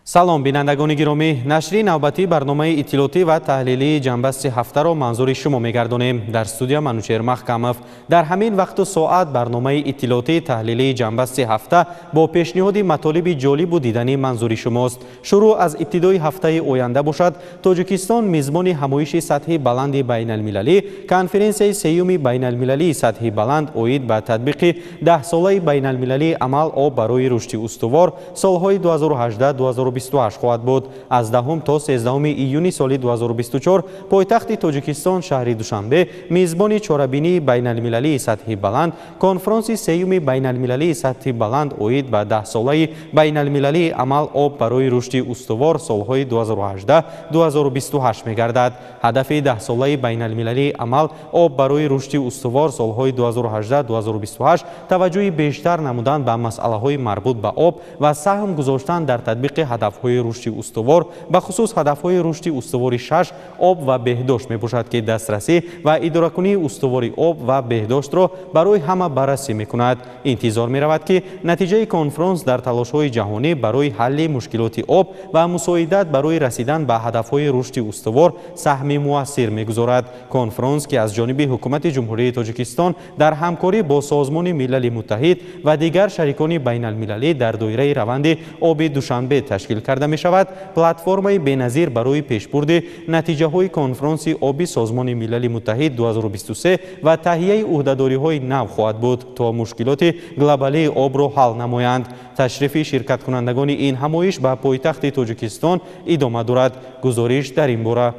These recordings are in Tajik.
Салом, бинандагони гиромӣ. Нашри навбатии барномаи иттилоотӣ ва таҳлилии «Ҷамъбасти ҳафтаро» манзури шумо мегардонем. Дар студия Манучеҳр Маҳкамов. Дар ҳамин вақту соат барномаи иттилоотии таҳлилии «Ҷамъбасти ҳафта» бо пешниҳоди матолиби ҷолибу диданӣ манзури шумост. Шурӯъ аз ибтидои ҳафтаи оянда бошад, Тоҷикистон мизбони ҳамоиши сатҳи баланди байналмилалӣ, конференсияи сеюми байналмилалии сатҳи баланд оид ба татбиқи 10-солаи байналмилалии амал «Об барои рушди устувор» солҳои 2018-2028 хоҳад буд. Аз 10 то 13 июни соли 2024 пойтахти Тоҷикистон, шаҳри Душанбе, мизбони чорабинии байналмилалии сатҳи баланд, конфронси сеюми байналмилалии сатҳи баланд оид ба 10-солаи байналмилалии амал «Об барои рушди устувор» солҳои 2018-2028 мегардад. Ҳадафи 10-солаи байналмилалии амал «Об барои рушди устувор» солҳои 2018-2028 таваҷҷӯҳи бештар намудан ба масъалаҳои марбут ба об ва саҳм гузоштан дар татбиқи ҳадафҳои рушди устувор, бахусус ҳадафҳои рушди устувори шаш, об ва беҳдошт мебошад, ки дастрасӣ ва идоракунии устувори об ва беҳдоштро барои ҳама баррасӣ мекунад. Интизор меравад, ки натиҷаи конфронс дар талошҳои ҷаҳонӣ барои ҳалли мушкилоти об ва мусоидат барои расидан ба ҳадафҳои рушди устувор саҳми муассир мегузорад. Конфронс, ки аз ҷониби ҳукумати Ҷумҳурии Тоҷикистон дар ҳамкорӣ бо Созмони Милали Муттаҳид ва дигар шарикони байналмилалӣ дар доираи раванди оби Душанбе ташкил карда мешавад, платформаи беназир барои пешбурди натиҷаҳои конфронси оби Созмони Милали Муттаҳид 2023 ва таҳияи ӯҳдадориҳои нав хоҳад буд, то мушкилоти глобалии обро ҳал намоянд. Ташрифи ширкаткунандагони ин ҳамоиш ба пойтахти Тоҷикистон идома дорад. Гузориш дар ин бора.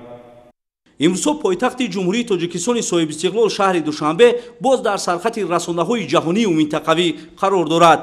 Имрӯзҳо пойтахти Ҷумҳурии Тоҷикистони соҳибистиқлол, шаҳри Душанбе, боз дар сархати расонаҳои ҷаҳонию минтақавӣ қарор дорад.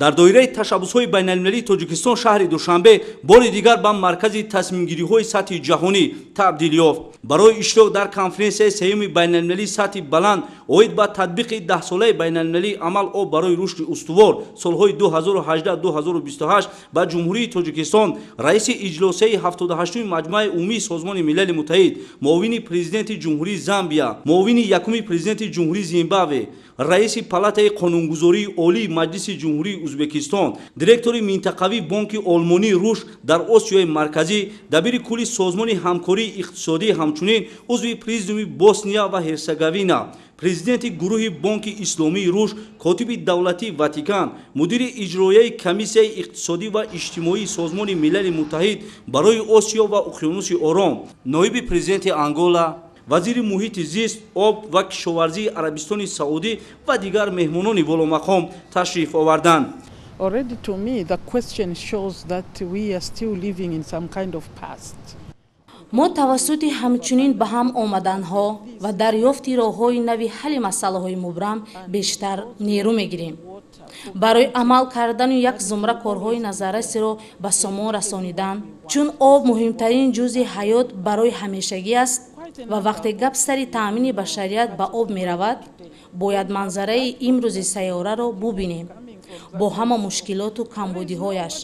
Дар доираи ташаббусҳои байналмилалии Тоҷикистон шаҳри Душанбе бори дигар ба маркази тасмимгириҳои сатҳи ҷаҳонӣ табдил ёфт. Барои иштирок дар конференсияи сеюми байналмилалии сатҳи баланд оид ба татбиқи 10-солаи байналмилалии амал «Об барои рушди устувор» солҳои 2018-2028 ба Ҷумҳурии Тоҷикистон раиси иҷлосияи 78-уми Маҷмӯаи умумии Созмони Милали Муттаҳид, муовини президенти Ҷумҳурии Замбия, муовини якуми президенти Ҷумҳурии Зимбабве, раиси Палатаи қонунгузории Олии Маҷлиси Ҷумҳурии Ӯзбекистон, директори минтақавии Бонки Олмонии рушд дар Осиёи Марказӣ, дабири кулли Созмони ҳамкории иқтисодӣ, ҳамчунин узви Президиуми Босния ва Ҳерсеговина, президенти гурӯҳи Бонки Исломии рушд, котиби давлатии Ватикан, мудири иҷроияи Комиссияи иқтисодӣ ва иҷтимоии Созмони Милали Муттаҳид барои Осиё ва Уқёнуси Ором, ноиби президенти Ангола, вазири муҳити зист, об ва кишоварзии Арабистони Саудӣ ва дигар меҳмонони воломақом ташриф оварданд. Already to me, the question shows that we are still living in some kind of past. Мо тавассути ҳамчунин ба ҳам омаданҳо ва дарёфти роҳҳои нави ҳалли масъалаҳои мубрам бештар нерӯ мегирем барои амал кардану як зумра корҳои назаррасиро ба сомон расонидан, чун об муҳимтарин ҷузъи ҳаёт барои ҳамешагӣ аст. Ва вақте гап сари таъмини башарият ба об меравад, бояд манзараи имрӯзи сайёраро бубинем бо ҳама мушкилоту камбудиҳояш,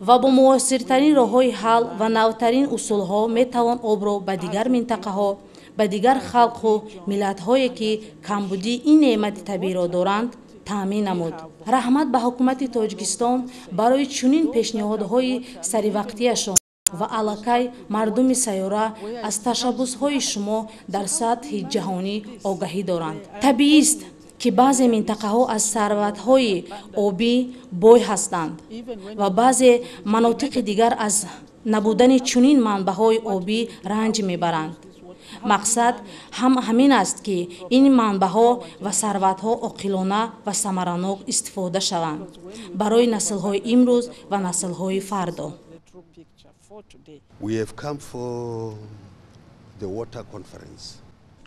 ва бо муосиртарин роҳҳои ҳал ва навтарин усулҳо метавон обро ба дигар минтақаҳо, ба дигар халқу миллатҳое, ки камбудии ин неъмати табииро доранд, таъмин намуд. Раҳмат ба ҳукумати Тоҷикистон барои чунин пешниҳодҳои саривақтияшон, ва аллакай мардуми сайёра аз ташаббусҳои шумо дар сатҳи ҷаҳонӣ огаҳӣ доранд. Табиист, ки баъзе минтақаҳо аз сарватҳои обӣ бой ҳастанд ва баъзе манотиқи дигар аз набудани чунин манбаъҳои обӣ ранҷ мебаранд. Мақсад ҳам ҳамин аст, ки ин манбаъҳо ва сарватҳо оқилона ва самаранок истифода шаванд барои наслҳои имрӯз ва наслҳои фардо. We have come for the water conference.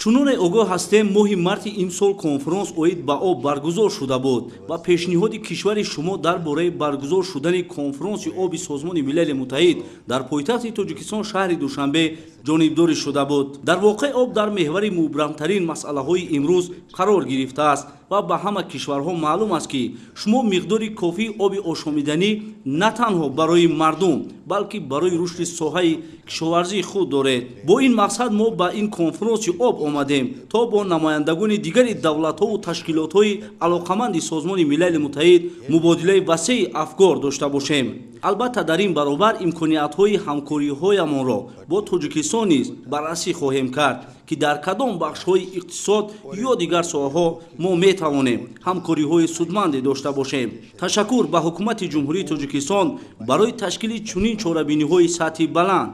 Чуноне огоҳ ҳастем, моҳи марти имсол конфронс оид ба об баргузор шуда буд ва пешниҳоди кишвари шумо дар бораи баргузор шудани конфронси оби Созмони Милали Муттаҳид дар пойтахти Тоҷикистон, шаҳри Душанбе, ҷонибдорӣ шуда буд. Дар воқеъ, об дар меҳвари мубрамтарин масъалаҳои имрӯз қарор гирифтааст ва ба ҳама кишварҳо маълум аст, ки шумо миқдори кофии оби ошомиданӣ на танҳо барои мардум, балки барои рушди соҳаи кишоварзии худ доред. Бо ин мақсад мо ба ин конфронси об омадем, то бо намояндагони дигари давлатҳову ташкилотҳои алоқаманди Созмони Милали Муттаҳид мубодилаи васеи афкор дошта бошем. Албатта, дар ин баробар имкониятҳои ҳамкориҳоямонро бо Тоҷикистон низ баррасӣ хоҳем кард, ки дар кадом бахшҳои иқтисод ё дигар соҳаҳо мо метавонем ҳамкориҳои судманде дошта бошем. Ташаккур ба ҳукумати Ҷумҳурии Тоҷикистон барои ташкили чунин чорабиниҳои сатҳи баланд.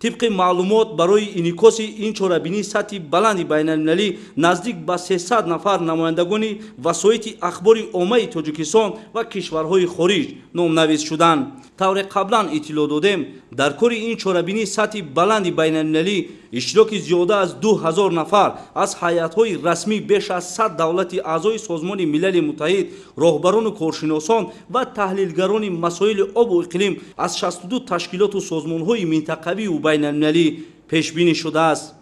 Тибқи маълумот, барои инъикоси ин чорабинии сатҳи баланди байналмилалӣ наздик ба 300 нафар намояндагони васоити ахбори оммаи Тоҷикистон ва кишварҳои хориҷ номнавис шуданд. Тавре қаблан иттилоъ додем, дар кори ин чорабинии сатҳи баланди байналмилалӣ иштироки зиёда аз 2000 нафар аз ҳайатҳои расмӣ беш аз 100 давлати аъзои Созмони Милали Муттаҳид, роҳбарону коршиносон ва таҳлилгарони масоили обу иқлим аз 62 ташкилоту созмонҳои минтақавию байналмилалӣ пешбинӣ шудааст.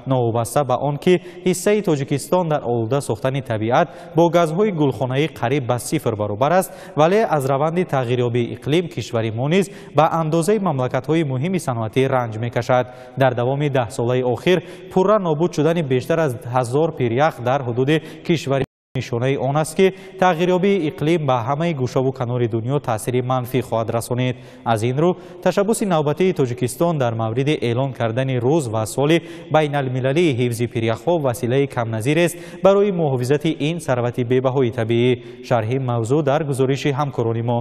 Новобаста ба он ки ҳиссаи Тоҷикистон дар олуда сохтани табиат бо газҳои гулхонаӣ қариб ба сифр баробар аст, вале аз раванди тағйирёбии иқлим кишвари мо низ ба андозаи мамлакатҳои муҳими саноатӣ ранҷ мекашад. Дар давоми 10 солаи охир пурра нобуд шудани бештар аз 1000 пирях дар ҳудуди кишвари нишонаи он аст, ки тағйирёбии иқлим ба ҳамаи гӯшаву канори дунё таъсири манфӣ хоҳад расонид. Аз ин рӯ, ташаббуси навбатии Тоҷикистон дар мавриди эълон кардани рӯз ва соли байналмилалии ҳифзи пиряхҳо василаи камназирест барои муҳофизати ин сарвати бебаҳои табиӣ. Шарҳи мавзӯъ дар гузориши ҳамкорони мо.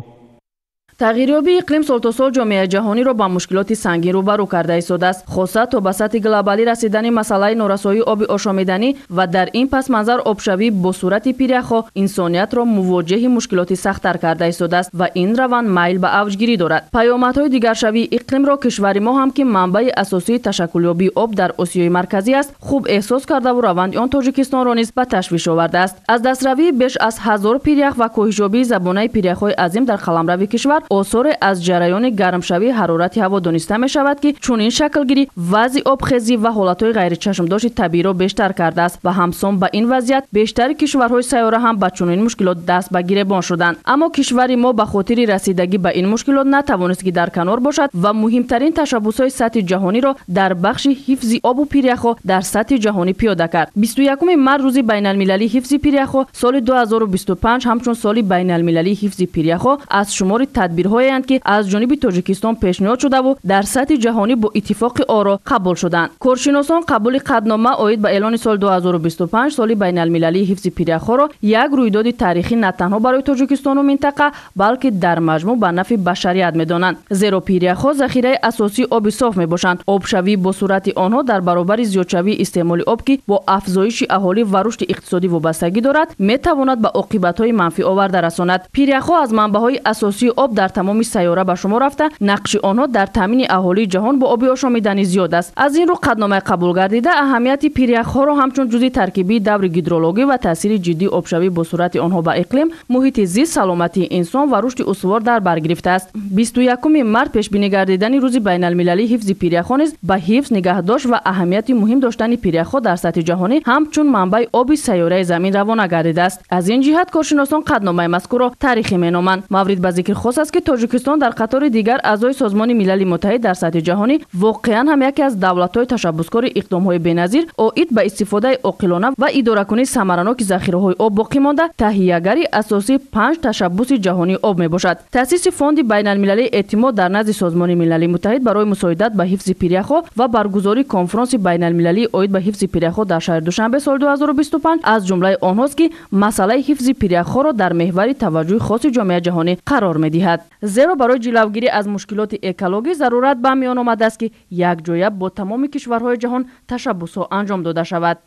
Тағйирёбии иқлим сол то сол ҷомеаи ҷаҳониро ба мушкилоти сангин рӯбарӯ карда истодааст, хоса то ба сатҳи глобалӣ расидани масъалаи норасоии оби ошомиданӣ ва дар ин пасманзар обшавӣ бо суръати пиряхҳо инсониятро мувоҷеҳи мушкилоти сахттар карда истодааст ва ин раванд майл ба авҷгирӣ дорад. Паёмадҳои дигаршавии иқлимро кишвари мо ҳам, ки манбаи асосии ташаккулёбии об дар Осиёи Марказӣ аст, хуб эҳсос кардаву раванди он Тоҷикистонро низ ба ташвиш овардааст. Аз дастравии беш аз 1000 пирях ва коҳишёбии забонаи пиряхҳои азим дар қаламрави кишвар осоре аз ҷараёни гармшавии ҳарорати ҳаво дониста мешавад, ки чунин шаклгирӣ вазъи обхезӣ ва ҳолатҳои ғайричашмдошти табииро бештар кардааст ва ҳамсон ба ин вазъият бештари кишварҳои сайёра ҳам ба чунин мушкилот даст ба гиребон шуданд. Аммо кишвари мо ба хотири расидагӣ ба ин мушкилот натавонист, ки дар канор бошад ва муҳимтарин ташаббусҳои сатҳи ҷаҳониро дар бахши ҳифзи обу пиряхҳо дар сатҳи ҷаҳонӣ пиёда кард. 21 март, рӯзи байналмилалии ҳифзи пиряхҳо, соли 2025 ҳамчун соли байналмилалии ҳифзи пиряхҳо аз шумори тадбирҳоеанд, ки аз ҷониби Тоҷикистон пешниҳод шудаву дар сатҳи ҷаҳонӣ бо иттифоқи оро қабул шуданд. Коршиносон қабули қатънома оид ба эълони соли 2025 соли байналмилалии ҳифзи пиряхҳоро як рӯйдоди таърихӣ на танҳо барои Тоҷикистону минтақа, балки дар маҷмӯъ ба нафъи башарият медонанд, зеро пиряхҳо захираи асосии оби соф мебошанд. Обшавӣ бо суръати онҳо дар баробари зиёдшавии истеъмоли об, ки бо афзоиши аҳолӣ ва рушди иқтисодӣ вобастагӣ дорад, метавонад ба оқибатҳои манфӣ оварда расонад. Пиряхҳо аз манбаъҳои асосии об дар тамоми сайёра ба шумор рафта, нақши онҳо дар таъмини аҳолии ҷаҳон бо оби ошомиданӣ зиёд аст. Аз ин рӯ, қатъномаи қабулгардида аҳамияти пиряхҳоро ҳамчун ҷузъи таркибии даври гидрологӣ ва таъсири ҷиддии обшавӣ бо суръати онҳо ба иқлим, муҳити зист, саломатии инсон ва рушди устувор дар бар гирифтааст. 21 март пешбинӣ гардидани рӯзи байналмилалии ҳифзи пиряхҳо низ ба ҳифз, нигаҳдошт ва аҳамияти муҳим доштани пиряхҳо дар сатҳи ҷаҳонӣ ҳамчун манбаи оби сайёраи Замин равона гардидааст. Аз ин ҷиҳат коршиносон қатъномаи мазкурро таърихӣ меноманд. Маврид ба зикри хос аст, ки Тоҷикистон дар қатори дигар аъзои Созмони Милали Муттаҳид дар сатҳи ҷаҳонӣ воқеан ҳам яке аз давлатҳои ташаббускори иқдомҳои беназир оид ба истифодаи оқилона ва идоракунии самараноки захираҳои об боқӣ монда, таҳиягари асосии панҷ ташаббуси ҷаҳонии об мебошад. Таъсиси Фонди байналмилалии эътимод дар назди Созмони Милали Муттаҳид барои мусоидат ба ҳифзи пиряхҳо ва баргузории конфронси байналмилалии оид ба ҳифзи пиряхҳо дар шаҳри Душанбе соли 2025 аз ҷумлаи онҳост, ки масъалаи ҳифзи пиряхҳоро дар меҳвари таваҷҷӯҳи хоси ҷомеаи ҷаҳонӣ қарор медиҳад, зеро барои ҷилавгирӣ аз мушкилоти экологӣ зарурат ба миён омадааст, ки якҷоя бо тамоми кишварҳои ҷаҳон ташаббусҳо анҷом дода шавад.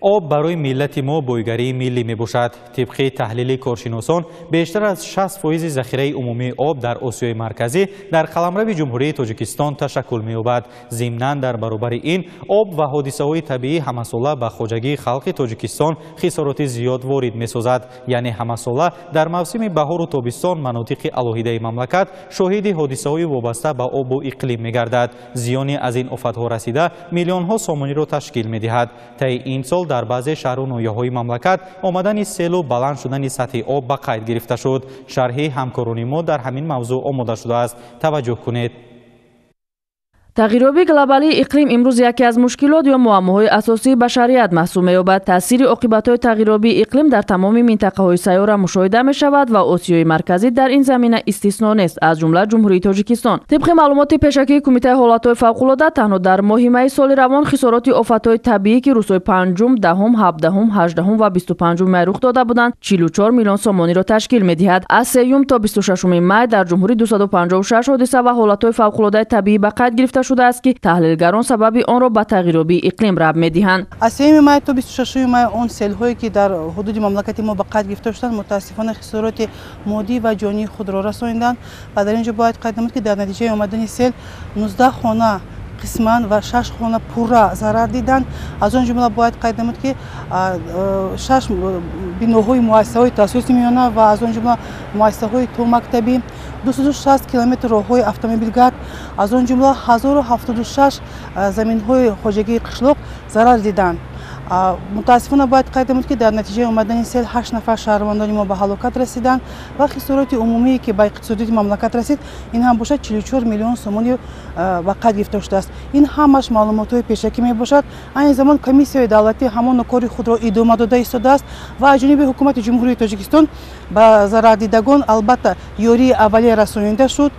Об барои миллати мо бойгарии миллӣ мебошад. Тибқи таҳлили коршиносон, бештар аз 60% захираи умумии об дар Осиёи Марказӣ дар қаламрави Ҷумҳурии Тоҷикистон ташаккул меёбад. Зимнан, дар баробари ин, об ва ҳодисаҳои табиӣ ҳамасола ба хоҷагии халқи Тоҷикистон хисороти зиёд ворид месозад. Яъне ҳамасола дар мавсими баҳору тобистон манотиқи алоҳидаи мамлакат шоҳиди ҳодисаҳои вобаста ба обу иқлим мегардад. Зиёни аз ин офатҳо расида миллионҳо сомониро ташкил медиҳад. Таи ин сол дар баъзе шаҳру ноҳияҳои мамлакат омадани селу баланд шудани сатҳи об ба қайд гирифта шуд. Шарҳи ҳамкорони мо дар ҳамин мавзӯъ омода шудааст, таваҷҷӯҳ кунед. Тағйирёбии глобалии иқлим имрӯз яке аз мушкилот ё муаммоҳои асосии башарият маҳсуб меёбад. Таъсири оқибатҳои тағйирёбии иқлим дар тамоми минтақаҳои сайёра мушоҳида мешавад ва Осиёи Марказӣ дар ин замина истисно нест, аз ҷумла Ҷумҳурии Тоҷикистон. Тибқи маълумоти пешакии Кумитаи ҳолатҳои фавқулода, танҳо дар моҳи майи соли равон хисороти офатҳои табиӣ, ки рӯзҳои 5, 10, 17, 18 ва 25 май рух дода буданд, 44 миллион сомониро ташкил медиҳад. Аз 3 то 26 май дар ҷумҳурӣ 256 ҳодиса ва ҳолатҳои фавқулодаи табиӣ ба қайд гирифта шудааст, ки таҳлилгарон сабаби онро ба тағйирёбии иқлим рабт медиҳанд. Аз 3 май то 26 май он селҳое, ки дар ҳудуди мамлакати мо ба қайд гирифта шуданд, мутаассифона хисороти моддӣ ва ҷонии худро расониданд ва дар ин ҷо бояд қайд намуд, ки дар натиҷаи омадани сел 19 хона қисман ва 6 хона пурра зарар диданд. Аз он ҷумла бояд қайд намуд, ки 6 биноҳои муассисаҳои таҳсилоти миёна ва аз он ҷумла муассисаҳои томактабӣ, 260 километр роҳҳои автомобилгард, аз он ҷумла 1076 заминҳои хоҷагии қишлоқ зарар диданд. Мутаассифона бояд қайд намуд, ки дар натиҷаи омадани сел 8 нафар шаҳрвандони мо ба ҳалокат расиданд ва хисороти умумие, ки ба иқтисодиёти мамлакат расид, ин ҳам бошад 44 миллион сомони ба қайд гирифта шудааст. Ин ҳамаш маълумотҳои пешакӣ мебошад. Айни замон комиссияи давлатӣ ҳамон кори худро идома дода истодааст ва аз ҷониби ҳукумати Ҷумҳурии Тоҷикистон ба зарардидагон албатта ёрии аввалия расонида шуд,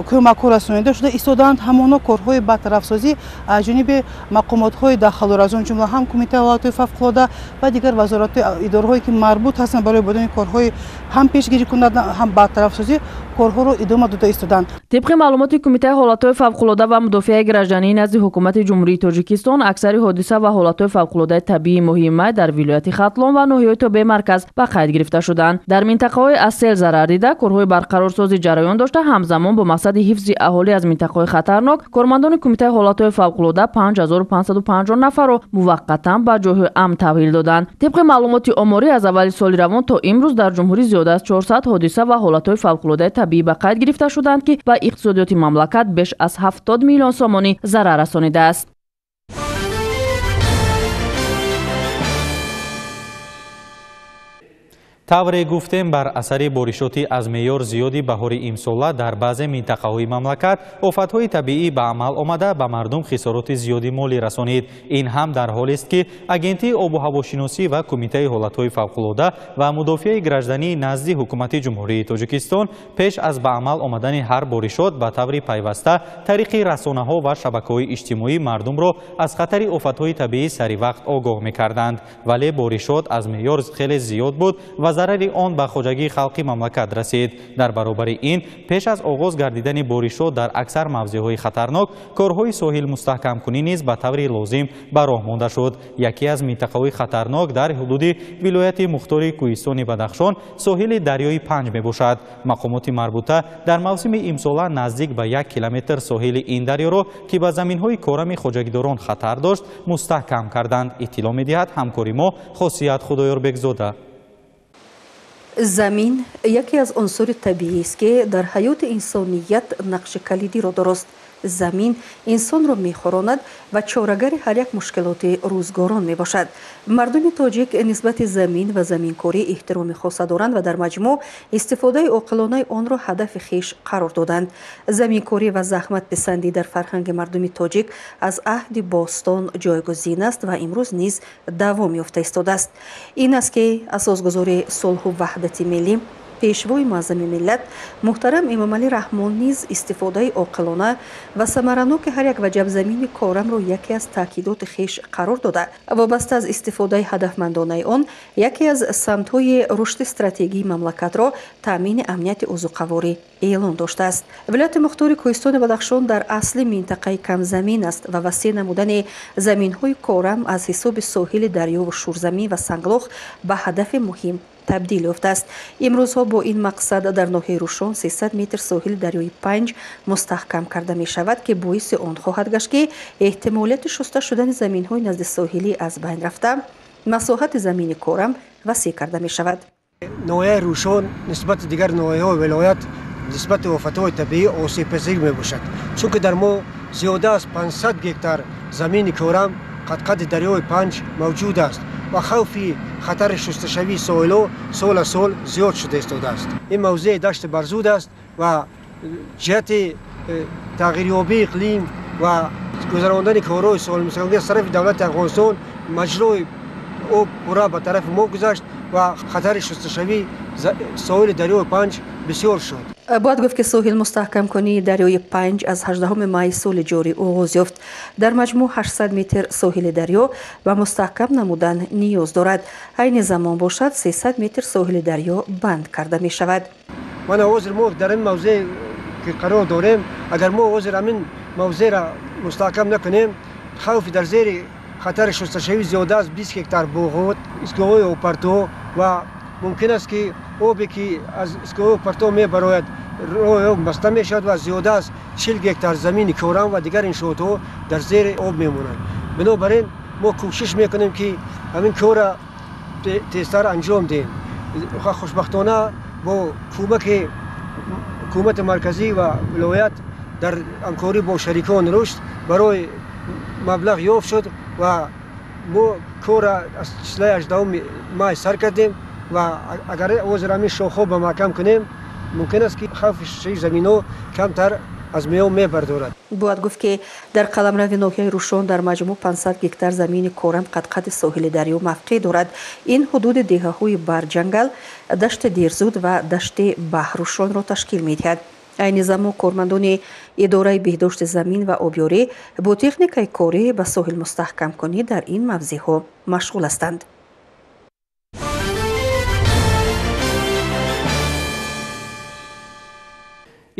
кӯмакҳо расонида шуда истодаанд. Ҳамоно корҳои бартарафсозӣ аз ҷониби мақомотҳои дахлдор, аз он ҷумла ҳам Кумитаи ҳолатҳои фавқулода ва дигар вазоратҳои идораҳое, ки марбут ҳастанд барои бурдани корҳои ҳам пешгирӣ кунанда, ҳам бартарафсозӣ, корҳоро идома дода истоданд. Тибқи маълумоти Кумитаи ҳолатҳои фавқулода ва мудофиаи граждании назди ҳукумати Ҷумҳурии Тоҷикистон, аксари ҳодиса ва ҳолатҳои фавқулодаи табиии моҳи май дар вилояти Хатлон ва ноҳияҳои тобеи марказ ба қайд гирифта шуданд. Дар минтақаҳои аз сел зарар дида корҳои барқарорсозӣ ҷараён дошта, ҳамзамон бо мақсади ҳифзи аҳолӣ аз минтақаҳои хатарнок кормандони Кумитаи ҳолатҳои фавқулода 5550 нафарро муваққатан ба ҷойҳои амн таҳвил доданд. Тибқи маълумоти оморӣ, аз аввали соли равон то имрӯз дар ҷумҳурӣ зиёда аз 400 ҳодиса ва ҳолатҳои фавқулодаи табиӣ ба қайд гирифта шуданд, ки ба иқтисодиёти мамлакат беш аз 70 миллион сомонӣ зарар расонидааст. Тавре гуфтем, бар асари боришоти аз меъёр зиёди баҳори имсола дар баъзе минтақаҳои мамлакат офатҳои табиӣ ба амал омада ба мардум хисороти зиёди молӣ расонид. Ин ҳам дар ҳолест, ки Агентии обу ҳавошиносӣ ва Кумитаи ҳолатҳои фавқулода ва мудофиаи граждании назди ҳукумати Ҷумҳурии Тоҷикистон пеш аз ба амал омадани ҳар боришот ба таври пайваста тариқи расонаҳо ва шабакаҳои иҷтимоӣ мардумро аз хатари офатҳои табиӣ сари вақт огоҳ мекарданд. Вале боришот аз меъёр хеле зиёд буд ва зарари он ба хоҷагии халқи мамлакат расид. Дар баробари ин, пеш аз оғоз гардидани боришот дар аксар мавзеъҳои хатарнок корҳои соҳил мустаҳкамкунӣ низ ба таври лозим ба роҳ монда шуд. Яке аз минтақаҳои хатарнок дар ҳудуди вилояти мухтори Кӯҳистони Бадахшон соҳили дарёи Панҷ мебошад. Мақомоти марбута дар мавсими имсола наздик ба 1 километр соҳили ин дарёро, ки ба заминҳои корами хоҷагидорон хатар дошт, мустаҳкам карданд. Иттилоъ медиҳад ҳамкори мо Хосият Худоёрбекзода. Замин яке аз унсури табиист, ки дар ҳаёти инсоният нақши калидиро дорост. Замин инсонро мехӯронад ва чорагари ҳар як мушкилоти рӯзгорон мебошад. Мардуми тоҷик нисбати замин ва заминкорӣ эҳтироми хоса доранд ва дар маҷмӯъ истифодаи оқилонаи онро ҳадафи хеш қарор доданд. Заминкорӣ ва заҳматписандӣ дар фарҳанги мардуми тоҷик аз аҳди бостон ҷойгузин аст ва имрӯз низ давом ёфта истодааст. Ин аст, ки асосгузори сулҳу ваҳдати миллӣ, пешвои муаззами миллат муҳтарам Эмомалӣ Раҳмон низ истифодаи оқилона ва самараноки ҳар як ваҷаб замини корамро яке аз таъкидоти хеш қарор дода, вобаста аз истифодаи ҳадафмандонаи он яке аз самтҳои рушди стратегии мамлакатро таъмини амнияти озуқаворӣ эълон доштааст. Вилояти мухтори Кӯҳистони Бадахшон дар асли минтақаи камзамин аст ва васеъ намудани заминҳои корам аз ҳисоби соҳили дарёву шурзамин ва санглох ба ҳадафи муҳим табдил ёфтааст. Имрӯзҳо бо ин мақсад дар ноҳияи Рушон 300 метр соҳили дарёи Панҷ мустаҳкам карда мешавад, ки боиси он хоҳад гашт, ки эҳтимолияти шуста шудани заминҳои назди соҳилӣ аз байн рафта, масоҳати замини корам васеъ карда мешавад. Ноҳияи Рушон нисбати дигар ноҳияҳои вилоят нисбати офатҳои табиӣ осебпазир мебошад, чунки дар мо зиёда аз 500 гектар замини корам қадқади дарёи Панҷ мавҷуд аст ва хавфи хатари шусташавии соҳилҳо сол аз сол зиёд шуда истодааст. Ин мавзеи дашти барзуд аст ва ҷиҳати тағйирёбии иқлим ва гузарондани корҳои соҳилмустаҳкамкунӣ аз тарафи давлати Афғонистон маҷрои об пурра ба тарафи мо гузашт ва хатари шусташавии соҳили дарёи Панҷ бисёр шуд. Бояд гуфт, ки соҳил мустаҳкамкунии дарёи Панҷ аз 18 майи соли ҷорӣ оғоз ёфт. Дар маҷмӯъ 800 метр соҳили дарё ба мустаҳкам намудан ниёз дорад. Айни замон бошад, 300 метр соҳили дарё банд карда мешавад. Мана ҳозир мо дар ин мавзеъ ки қарор дорем, агар мо ҳозир ҳамин мавзеъро мустаҳкам накунем, хавфи дар зери хатари шусташавӣ зиёда аз 20 гектар боғот, истгоҳҳои обпартоҳо ва мумкин аст, ки обе ки аз истгоҳҳои обпартоҳ мебарояд, роҳи об баста мешавад ва зиёда аз 40 гектар замини корам ва дигар иншоотҳо дар зери об мемонанд. Бинобар ин мо кӯшиш мекунем, ки ҳамин корро тезтар анҷом диҳем. Хушбахтона бо кӯмаки ҳукумати марказӣ ва вилоят дар ҳамкорӣ бо шарикон рушд барои маблағ ёфт шуд ва мо корро аз числаи 18 май сар кардем ва агар ҳозир ҳамин шохҳо ба маҳкам кунем, мумкин аст, ки хавфи шусташавии заминҳо камтар аз миён мебардорад. Бояд гуфт, ки дар қаламрави ноҳияи Рӯшон дар маҷмӯъ 500 гектар замини корам қадқади соҳили дарё мавқеъ дорад. Ин ҳудуди деҳаҳои Барҷангал, дашти Дерзуд ва дашти Баҳрушонро ташкил медиҳад. Айни замон кормандони идораи беҳдошти замин ва обёрӣ бо техникаи корӣ ба соҳил мустаҳкамкунӣ дар ин мавзеъҳо машғул ҳастанд.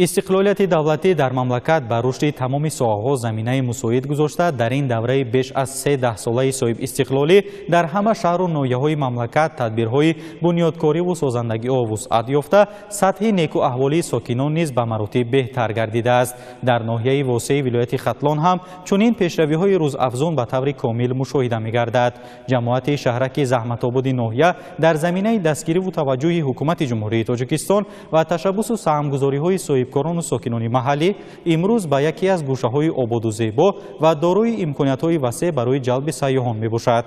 Истиқлолияти давлатӣ дар мамлакат ба рушди тамоми соҳаҳо заминаи мусоид гузошта, дар ин давраи беш аз се даҳсолаи соҳибистиқлолӣ дар ҳама шаҳру ноҳияҳои мамлакат тадбирҳои бунёдкориву созандагиҳо вусъат ёфта, сатҳи некуаҳволии сокинон низ ба маротиб беҳтар гардидааст. Дар ноҳияи Восеи вилояти Хатлон ҳам чунин пешравиҳои рӯзафзун ба таври комил мушоҳида мегардад. Ҷамоати шаҳраки Заҳматободи ноҳия дар заминаи дастгириву таваҷҷӯҳи ҳукумати Ҷумҳурии Тоҷикистон ва ташаббусу саҳмгузориҳои соҳибкорону сокинони маҳаллӣ имрӯз ба яке аз гӯшаҳои ободу зебо ва дорои имкониятҳои васеъ барои ҷалби сайёҳон мебошад.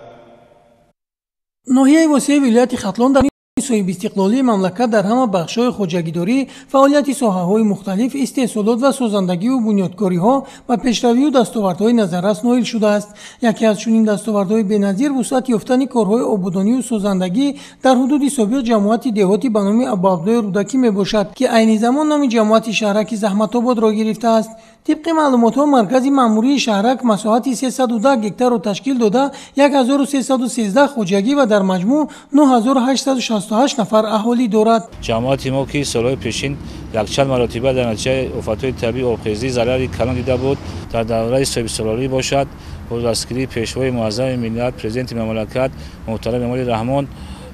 Ноҳияи Восеи вилояти Хатлон дар соҳибистиқлолии мамлакат дар ҳама бахшҳои хоҷагидорӣ, фаъолияти соҳаҳои мухталиф, истеҳсолот ва созандагиву бунёдкориҳо ба пешравию дастовардҳои назаррас ноил шудааст. Яке аз чунин дастовардҳои беназир вусъат ёфтани корҳои ободонию созандагӣ дар ҳудуди собиқ ҷамоати деҳоти ба номи Абуабдуллои Рӯдакӣ мебошад, ки айни замон номи ҷамоати шаҳраки Заҳматободро гирифтааст. Тибқи маълумотҳо, маркази маъмурии шаҳрак масоҳати 310 гектарро ташкил дода, 1313 хоҷагӣ ва дар маҷмӯъ 9868 нафар аҳолӣ дорад. Ҷамоати мо, ки солҳои пешин якчанд маротиба дар натиҷаи офатҳои табиӣ обхезӣ зарари калон дида буд, дар давраи соҳибистиқлолӣ бошад, бо дастгирии пешвои муаззами миллат, президенти мамлакат муҳтарам Эмомалӣ Раҳмон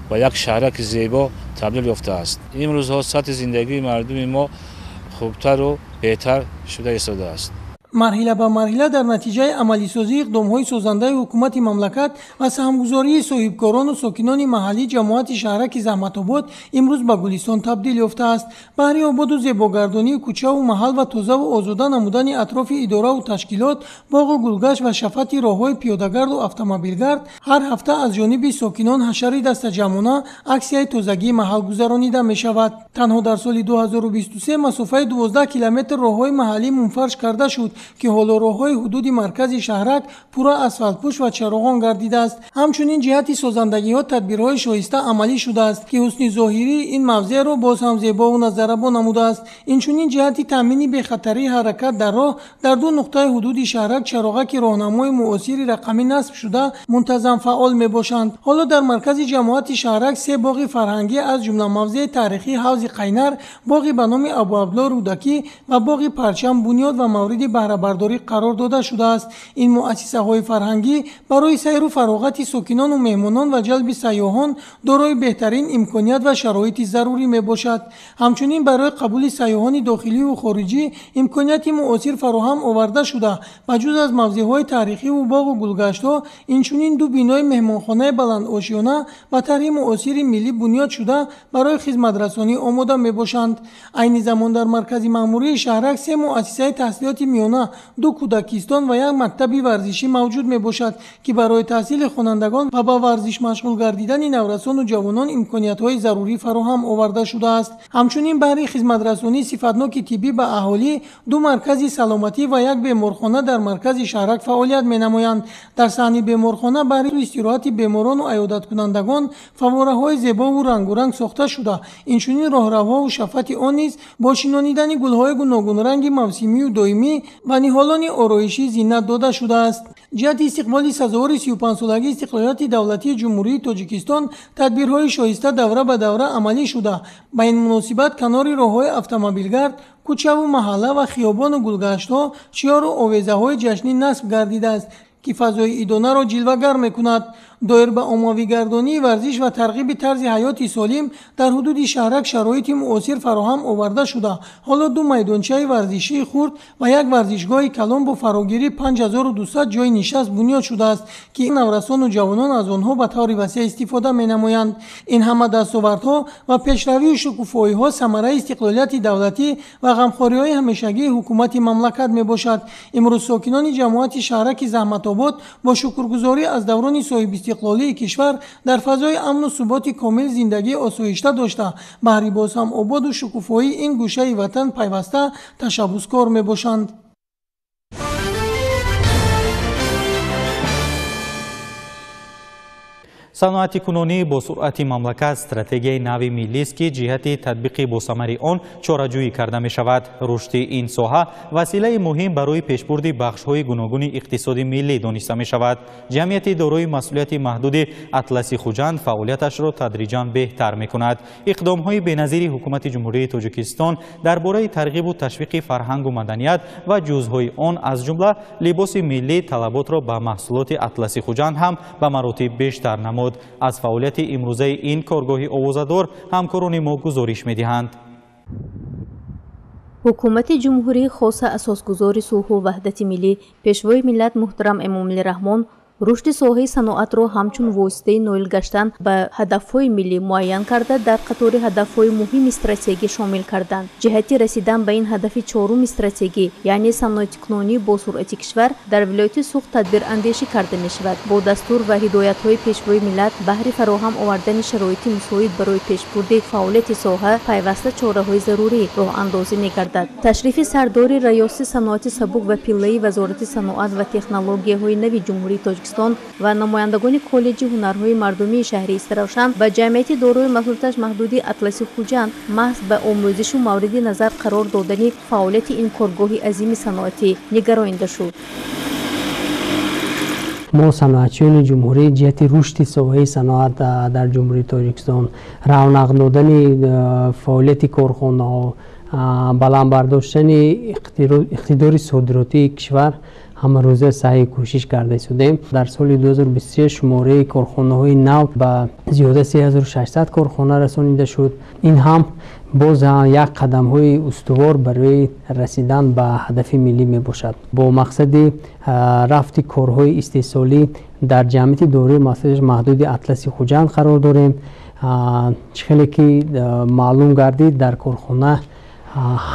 ба як шаҳраки зебо табдил ёфтааст. Имрӯзҳо сатҳи зиндагии мардуми мо хубтару беҳтар шуда истодааст. Марҳила ба марҳила дар натиҷаи амалисозии иқдомҳои созандаи ҳукумати мамлакат ва саҳмгузории соҳибкорону сокинони маҳаллӣ ҷамоати шаҳраки Заҳматобод имрӯз ба гулистон табдил ёфтааст. Баҳри ободу зебогардонии кӯчаву маҳал ва тозаву озода намудани атрофи идораву ташкилот, боғу гулгашт ва шафати роҳҳои пиёдагарду автомобилгард ҳар ҳафта аз ҷониби сокинон ҳашари дастаҷамъона аксияи тозагии маҳал гузаронида мешавад. Танҳо дар соли 2023 масофаи 12 километр роҳҳои маҳаллӣ мунфарш карда шуд, ки ҳоло роҳҳои ҳудуди маркази шаҳрак пурра асфалтпӯш ва чароғон гардидааст. Ҳамчунин ҷиҳати созандагиҳо тадбирҳои шоиста амалӣ шудааст, ки ҳусни зоҳирии ин мавзеъро боз ҳам зебову назаррабо намудааст. Инчунин ҷиҳати таъмини бехатарии ҳаракат дар роҳ дар ду нуқтаи ҳудуди шаҳрак чароғаки роҳнамои муосири рақамӣ насб шуда мунтазам фаъол мебошанд. Ҳоло дар маркази ҷамоати шаҳрак се боғи фарҳангӣ аз ҷумла мавзеи таърихии ҳавзи Қайнар, боғи ба номи Абуабдулло Рӯдакӣ ва боғи Парчам бунёд ва мавриди баҳрабардорӣ қарор дода шудааст. Ин муассисаҳои фарҳангӣ барои сайру фароғати сокинону меҳмонон ва ҷалби сайёҳон дорои беҳтарин имконият ва шароити зарурӣ мебошад. Ҳамчунин барои қабули сайёҳони дохилию хориҷӣ имконияти муосир фароҳам оварда шуда, ба ҷуз аз мавзеъҳои таърихиву боғу гулгаштҳо, инчунин ду бинои меҳмонхонаи баландошёна ба тарҳи муосири миллӣ бунёд шуда барои хизматрасонӣ омода мебошанд. Айни замон дар маркази маъмурии шаҳрак се муассисаи таҳсилоти миёна беморхона, 2 кӯдакистон ва як мактаби варзишӣ мавҷуд мебошад, ки барои таҳсили хонандагон ва ба варзиш машғул гардидани наврасону ҷавонон имкониятҳои зарурӣ фароҳам оварда шудааст. Ҳамчунин баҳри хизматрасонии сифатноки тиббӣ ба аҳолӣ 2 маркази саломатӣ ва як беморхона дар маркази шаҳрак фаъолият менамоянд. Дар саҳни беморхона баҳри истироҳати беморону аёдаткунандагон фаввораҳои зебову рангуранг сохта шуда, инчунин роҳравҳову шафати он низ бо шинонидани гулҳои гуногунранги мавсимию доимӣ ва ниҳолони ороишӣ зинат дода шудааст. Ҷиҳати истиқболи сазовори 35-солагии истиқлолияти давлатии Ҷумҳурии Тоҷикистон тадбирҳои шоиста давра ба давра амалӣ шуда, ба ин муносибат канори роҳҳои автомобилгард, кӯчаву маҳалла ва хиёбону гулгаштҳо шиёру овезаҳои ҷашнӣ насб гардидааст, ки фазои идонаро ҷилвагар мекунад. Доир ба оммавигардонии варзиш ва тарғиби тарзи ҳаёти солим дар ҳудуди шаҳрак шароити муосир фароҳам оварда шуда, ҳоло 2 майдончаи варзишии хурд ва як варзишгоҳи калон бо фарогирии 5200 ҷойи нишаст бунёд шудааст, ки наврасону ҷавонон аз онҳо ба таври васеъ истифода менамоянд. Ин ҳама дастовардҳо ва пешравию шукуфоиҳо самараи истиқлолияти давлатӣ ва ғамхориҳои ҳамешагии ҳукумати мамлакат мебошад. Имрӯз сокинони ҷамоати шаҳраки Заҳматобод бо шукргузорӣ аз даврони соҳибистиқлолии кишвар дар фазои амну суботи комил зиндагии осоишта дошта, баҳри боз ҳам ободу шукуфоии ин гӯшаи ватан пайваста ташаббускор мебошанд. Саноати кунунӣ бо суръати мамлакат стратегияи нави миллист, ки ҷиҳати татбиқи босамари он чораҷӯӣ карда мешавад. Рушди ин соҳа василаи муҳим барои пешбурди бахшҳои гуногуни иқтисоди миллӣ дониста мешавад. Ҷамъияти дорои масъулияти маҳдуди Атласи Хуҷанд фаъолияташро тадриҷан беҳтар мекунад. Иқдомҳои беназири ҳукумати Ҷумҳурии Тоҷикистон дар бораи тарғибу ташвиқи фарҳангу маданият ва ҷузъҳои он, аз ҷумла либоси миллӣ, талаботро ба маҳсулоти Атласи Хуҷанд ҳам ба маротиб бештар намуд. Аз фаъолияти имрӯзаи ин коргоҳи овозадор ҳамкорони мо гузориш медиҳанд. Ҳукумати ҷумҳурӣ, хоса асосгузори сулҳу ваҳдати миллӣ, пешвои миллат муҳтарам Эмомалӣ Раҳмон рушди соҳаи саноатро ҳамчун воситаи ноил гаштан ба ҳадафҳои миллӣ муайян карда, дар қатори ҳадафҳои муҳими стратегӣ шомил карданд. Ҷиҳати расидан ба ин ҳадафи чоруми стратегӣ, яъне саноатикунонӣ бо суръати кишвар, дар вилояти Суғд тадбирандешӣ карда мешавад. Бо дастур ва ҳидоятҳои пешвои миллат баҳри фароҳам овардани шароити мусоид барои пешбурди фаъолияти соҳа пайваста чораҳои зарурӣ роҳандозӣ мегардад. Ташрифи сардори раёсати саноати сабук ва пиллаи Вазорати саноат ва технологияҳои нави Ҷумҳурии Тоҷикистон ва намояндагони коллеҷи ҳунарҳои мардумии шаҳри Истаравшан ба ҷамъияти дорои масъулияташ маҳдуди Атласи Хуҷанд маҳз ба омӯзишу мавриди назар қарор додани фаъолияти ин коргоҳи азими саноатӣ нигаронида шуд. Мо саноатчиёни ҷумҳурӣ ҷиҳати рушди соҳаи саноат дар Ҷумҳурии Тоҷикистон, равнақ додани фаъолияти корхонаҳо, баланд бардоштани иқтидори содиротии кишвар ҳамарӯза саъй кӯшиш карда истодем. Дар соли 2023 шумораи корхонаҳои нав ба зиёда 3600 корхона расонида шуд. Ин ҳам боз як қадамҳои устувор барои расидан ба ҳадафи миллӣ мебошад. Бо мақсади рафти корҳои истеҳсолӣ дар ҷамъияти дорои масъулияташ маҳдуди Атласи Хуҷанд қарор дорем. Чӣ хеле ки маълум гардид, дар корхона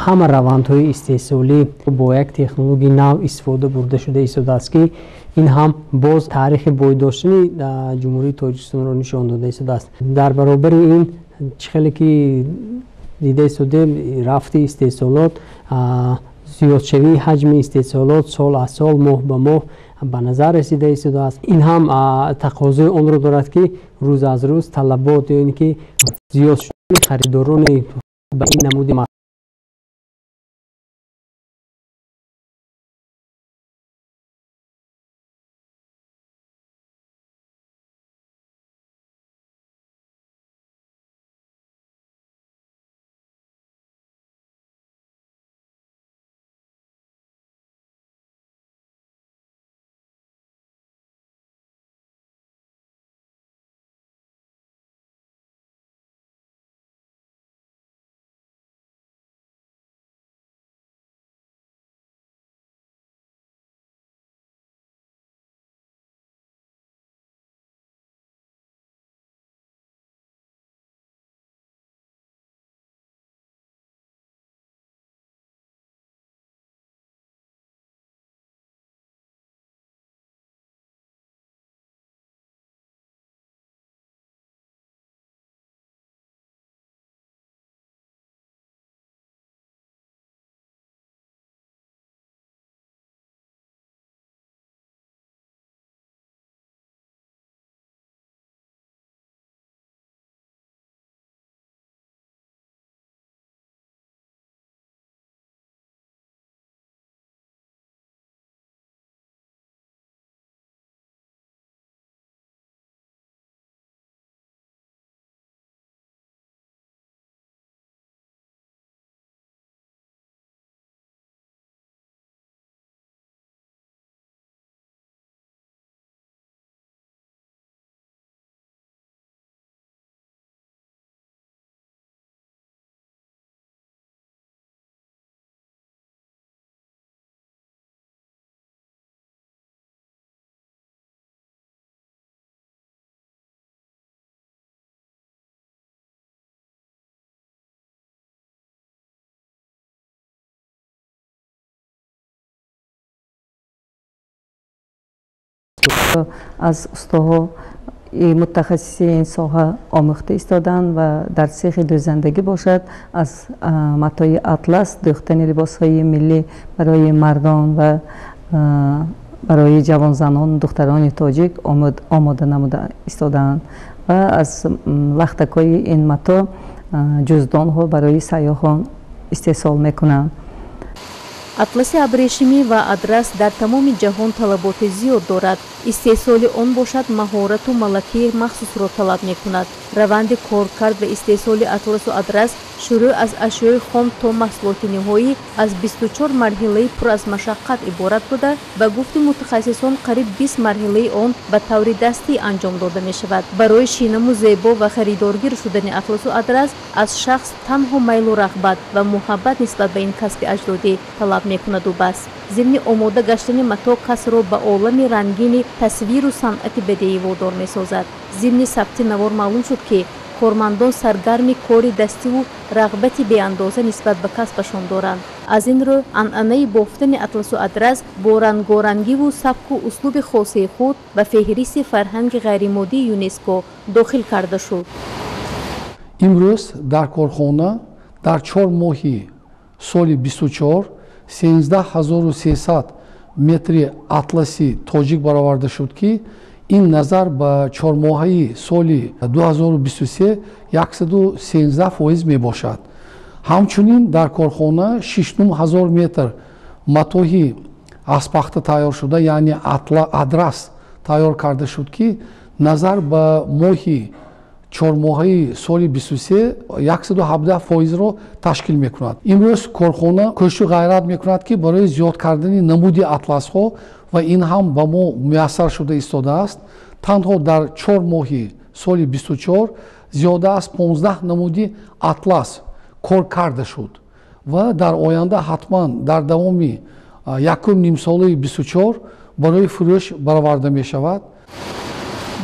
ҳама равандҳои истеҳсолӣ бо як технологияи нав истифода бурда шуда истодааст, ки ин ҳам боз таърихи бойдоштани Ҷумҳурии Тоҷикистонро нишон дода истодааст. Дар баробари ин, чӣ хеле ки дида истодем, рафти истеҳсолот, зиёдшавии ҳаҷми истеҳсолот сол аз сол, моҳ ба моҳ ба назар расида истодааст. Ин ҳам тақозои онро дорад, ки рӯз аз рӯз талабот ё ин ки зиёд шудани харидорони ба ин намуди Аз устоҳо мутахассиси ин соҳа омӯхта истоданд ва дар цехи дӯзандагӣ бошад аз матои атлас дӯхтани либосҳои миллӣ барои мардон ва барои ҷавонзанон духтарони тоҷик омода намуда истодаанд ва аз лахтакҳои ин мато ҷуздонҳо барои сайёҳон истеҳсол мекунанд. Атласи абрешимӣ ва адрас дар тамоми ҷаҳон талаботи зиёд дорад. Истеҳсоли он бошад маҳорату малакаи махсусро талаб мекунад. Раванди коркард ва истеҳсоли атласу адрас шурӯъ аз ашёи хом то маҳсулоти ниҳоӣ аз 24 марҳилаи пур аз машаққат иборат буда, ба гуфти мутахассисон қариб 20 марҳилаи он ба таври дастӣ анҷом дода мешавад. Барои шинаму зебо ва харидоргир шудани атласу адрас аз шахс танҳо майлу рағбат ва муҳаббат нисбат ба ин касби аҷдодӣ талаб мекунаду бас. Зимни омода гаштани матоъ касро ба олами рангини тасвиру санъати бадеӣ водор месозад. Зимни сабти навор маълум шуд, ки кормандон саргарми кори дастиву рағбати беандоза нисбат ба касбашон доранд. Аз ин рӯ анъанаи бофтани атласу адрас бо рангорангиву сабку услуби хосаи худ ба феҳристи фарҳанги ғайримоддии ЮНЕСКО дохил карда шуд. Имрӯз дар корхона дар 4 моҳи соли 24 17300 метри атласи тоҷик бароварда шуд, ки ин назар ба чормоҳаи соли 2023 113% мебошад. Ҳамчунин дар корхона 6500 метр матоҳи аз пахта тайёр шуда, яъне адрас тайёр карда шуд, ки назар ба моҳи чормоҳаи соли 23 117%-ро ташкил мекунад. Имрӯз корхона кӯшишу ғайрат мекунад, ки барои зиёд кардани намуди атласҳо ва ин ҳам ба мо муяссар шуда истодааст. Танҳо дар 4 моҳи соли 24 зиёда аз 15 намуди атлас кор карда шуд ва дар оянда ҳатман дар давоми якум нимсолаи 24 барои фурӯш бароварда мешавад.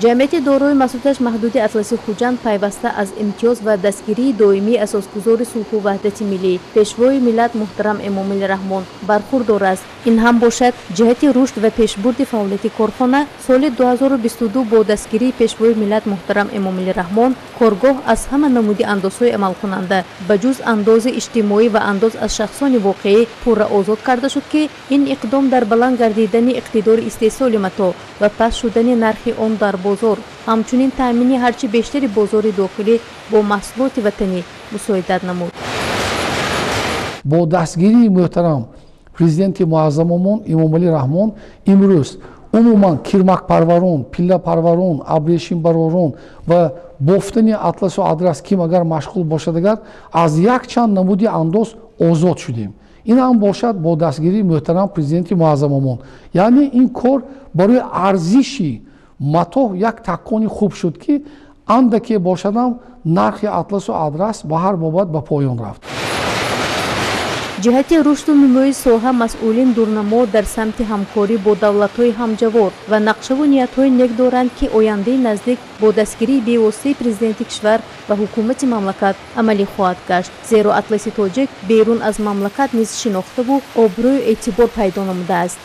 Ҷамъияти дорои масъулияташ маҳдуди Атласи Хуҷанд пайваста аз имтиёз ва дастгирии доимии асосгузори сулҳу ваҳдати миллӣ, пешвои миллат муҳтарам Эмомалӣ Раҳмон бархурдор аст. Ин ҳам бошад ҷиҳати рушд ва пешбурди фаъолияти корхона соли 2022 бо дастгирии пешвои миллат муҳтарам Эмомалӣ Раҳмон коргоҳ аз ҳама намуди андозҳои амалкунанда ба ҷуз андози иҷтимоӣ ва андоз аз шахсони воқеӣ пурра озод карда шуд, ки ин иқдом дар баланд гардидани иқтидори истеҳсоли матоъ ва паст шудани нархи он дар бозор, ҳамчунин таъмини ҳарчи бештари бозори дохилӣ бо маҳсулоти ватанӣ мусоидат намуд. Бо дастгирии муҳтарам президенти муаззамомон Эмомалӣ Раҳмон имрӯз умуман кирмакпарварон, пиллапарварон, абрешимбаророн ва бофтани атласу адрас ким агар машғул бошад, агар аз якчанд намуди андоз озод шудем. Ин ҳам бошад бо дастгирии муҳтарам президенти муаззамомон. Яъне ин кор барои арзиши матоҳ як такони хуб шуд, ки андаке бошадам нархи атласу адрас ба ҳар бобат ба поён рафт. Ҷиҳати рушду нумӯи соҳа масъулин дурнамо дар самти ҳамкорӣ бо давлатҳои ҳамҷавор ва нақшаву ниятҳои нек доранд, ки ояндаи наздик бо дастгирии бевоситаи президенти кишвар ва ҳукумати мамлакат амалӣ хоҳад гашт. Зеро атласи тоҷик берун аз мамлакат низ шинохтаву обрӯю эътибор пайдо намудааст.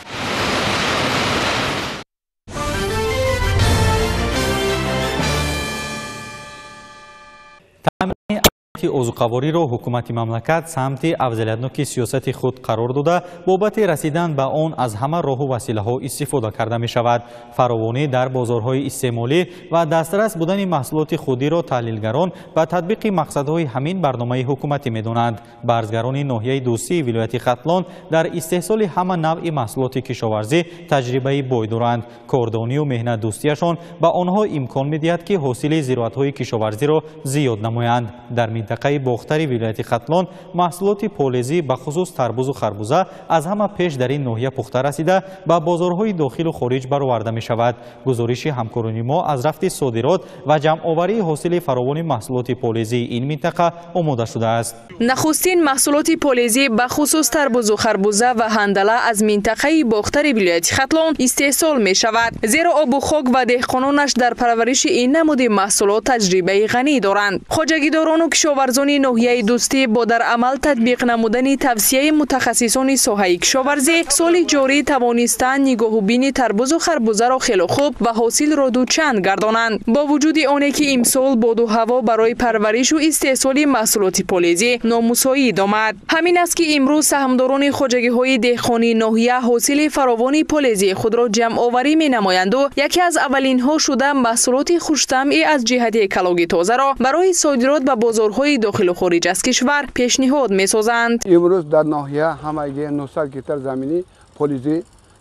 Озуқавориро ҳукумати мамлакат самти афзалиятноки сиёсати худ қарор дода, бобати расидан ба он аз ҳама роҳу василаҳо истифода карда мешавад. Фаровонӣ дар бозорҳои истеъмолӣ ва дастрас будани маҳсулоти худиро таҳлилгарон ба татбиқи мақсадҳои ҳамин барномаи ҳукуматӣ медонанд. Барзгарони ноҳияи Дӯстии вилояти Хатлон дар истеҳсоли ҳама навъи маҳсулоти кишоварзӣ таҷрибаи бой доранд. Кордонию меҳнатдӯстияшон ба онҳо имкон медиҳад, ки ҳосили зироатҳои кишоварзиро зиёд намоянд. Дар минтақаи Бохтари вилояти Хатлон маҳсулоти полезӣ бахусус тарбузу харбуза аз ҳама пеш дар ин ноҳия пухта расида ба бозорҳои дохилу хориҷ бароварда мешавад. Гузориши ҳамкорони мо аз рафти содирот ва ҷамъоварии ҳосили фаровони маҳсулоти полезии ин минтақа омода шудааст. Нахустин маҳсулоти полезӣ бахусус тарбузу харбуза ва ҳандала аз минтақаи Бохтари вилояти Хатлон истеҳсол мешавад, зеро обу хок ва деҳқононаш дар парвариши ин намуди маҳсулот таҷрибаи ғанӣ доранд. Хоҷагидорону Кишоварзони ноҳияи Дӯстӣ бо дар амал татбиқ намудани тавсияи мутахассисони соҳаи кишоварзӣ соли ҷорӣ тавонистанд нигоҳубини тарбузу харбузаро хело хуб ва ҳосилро дучанд гардонанд. Бо вуҷуди оне ки имсол боду ҳаво барои парваришу истеҳсоли маҳсулоти полезӣ номусоид омад. Ҳамин аст ки имрӯз саҳмдорони хоҷагиҳои деҳқонии ноҳия ҳосили фаровони полезии худро ҷамъоварӣ менамоянду яке аз аввалинҳо шуда маҳсулоти хуштамъи аз ҷиҳати экологӣ тозаро барои содирот ба бозорҳои дохилу хориҷ аз кишвар пешниҳод месозанд. Имрӯз дар ноҳия ҳамагӣ 900 гектар замини полизӣ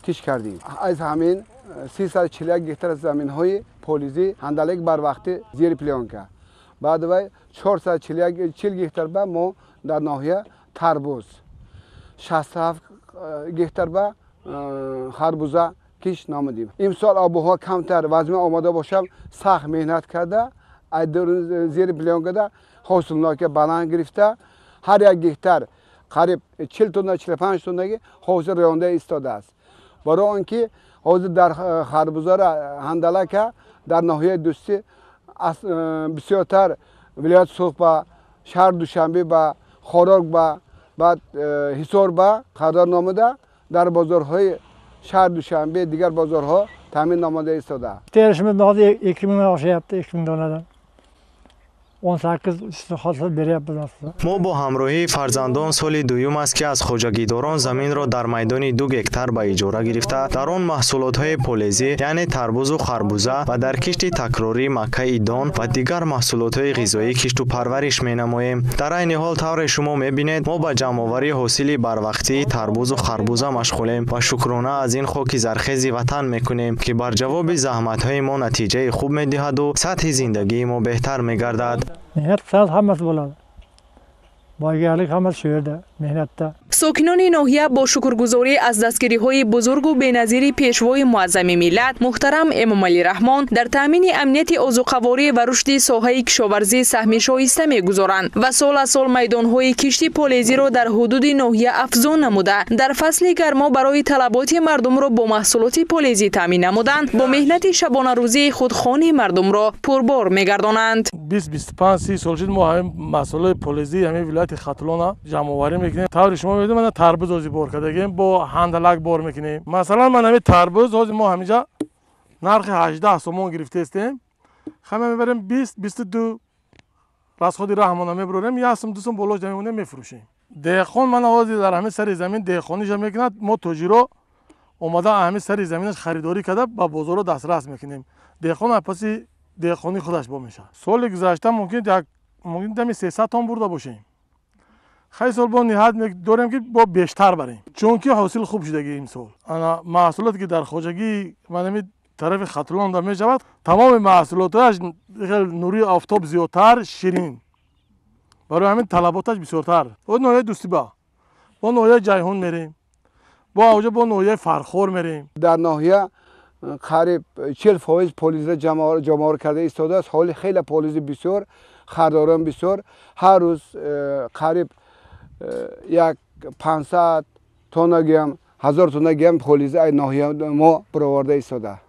кишт кардем. Аз ҳамин 341 гектар заминҳои полизӣ ҳандалек барвақтӣ зери плёнка. Баъд вай 440 гектар ба мо дар ноҳия тарбуз, 67 гектар ба харбуза кишт намудем. Имсол обуҳаво камтар вазъ омода бошам, сахт меҳнат карда, зери плёнкада ҳосилнока баланд гирифта, ҳар як гектар қариб 40 тонна 45 тоннаги ҳосил ронда истодааст. Барои он ки ҳозир дар харбузара ҳандалака дар ноҳияи Дӯстӣ бисёртар вилояти Суғд ба шаҳри Душанбе ба Хорог ба баъд Ҳисор ба қарор намуда дар бозорҳои шаҳри Душанбе дигар бозорҳо таъмин намуда истода. Terishimiz hozir 2000 oshyapti, 2000 donadan. 18 hosil beryapmiz. Мо бо ҳамроҳии фарзандон соли дуюм аст, ки аз хоҷагидорон заминро дар майдони 2 гектар ба иҷора гирифта, дар он маҳсулотҳои полезӣ, яъне тарбузу харбуза ва дар кишти такрорӣ маккаи дон ва дигар маҳсулотҳои ғизоӣ кишту парвариш менамоем. Дар айни ҳол тавре шумо мебинед, мо ба ҷамъоварии ҳосили барвақтии тарбузу харбуза машғулем ва шукрона аз ин хоки зархези ватан мекунем, ки бар ҷавоби заҳматҳои мо натиҷаи хуб медиҳаду сатҳи зиндагии мо беҳтар мегардад. Mehnat qilsangiz hammasi bo'ladi. Boygarlik hammasi shu yerda, mehnatda. Сокинони ноҳия бо шукргузорӣ аз дастгириҳои бузургу беназири пешвои муаззами миллат муҳтарам Эмомалӣ Раҳмон дар таъмини амнияти озуқаворӣ ва рушди соҳаи кишоварзӣ саҳми шоиста мегузоранд ва сол аз сол майдонҳои кишти полезиро дар ҳудуди ноҳия афзун намуда, дар фасли гармо барои талаботи мардумро бо маҳсулоти полезӣ таъмин намуданд, бо меҳнати шабонарӯзии худ хони мардумро пурбор мегардонанд. 20-25-30 сол шуд мо ҳамин маҳсулоти полезии ҳамин вилояти Хатлона ҷамъоварӣ мекунем. Таври шумо мебинед, ман тарбуз ҳозир бор кардагем, бо ҳандалак бор мекунем. Масалан, ман ҳамин тарбуз ҳозир мо ҳаминҷа нархи 18 сомон гирифтаистем, ҳама мебарем 20-22 расходи раҳмона мебарорем, як сум ду сум болош мемонем, мефурӯшем. Деҳқон ман ҳозир дар ҳамин сари замин деҳқониша мекунад, мо тоҷиро омада ҳамин сари заминаш харидорӣ карда ба бозорро дастрас мекунем. Деҳқон аз паси деҳқонии худаш бо мешавад. Соли гузашта мумкин дами 300 тон бурда бошем. Хеле сол бо ниҳат дорем ки бо бештар барем, чунки ҳосил хуб шудаги имсол. Ана маҳсулоте ки дар хоҷагии манами тарафи Хатлон да мешавад, тамоми маҳсулоташ хеле нури офтоб зиёдтар, ширин. Барои ҳамин талаботаш бисёртар. Бо ноҳияи Дӯстиба, бо ноҳияи Ҷайҳун мерем, бо авҷа бо ноҳияи Фархор мерем. Дар ноҳия қариб 40% полизро ҷамъоварӣ карда истодааст. Ҳоли хеле полизи бисёр, хардорон бисёр. Ҳар рӯз қариб як 500 тонна гиям, 1000 тонна гиям полизи ай ноҳия мо бароварда истода.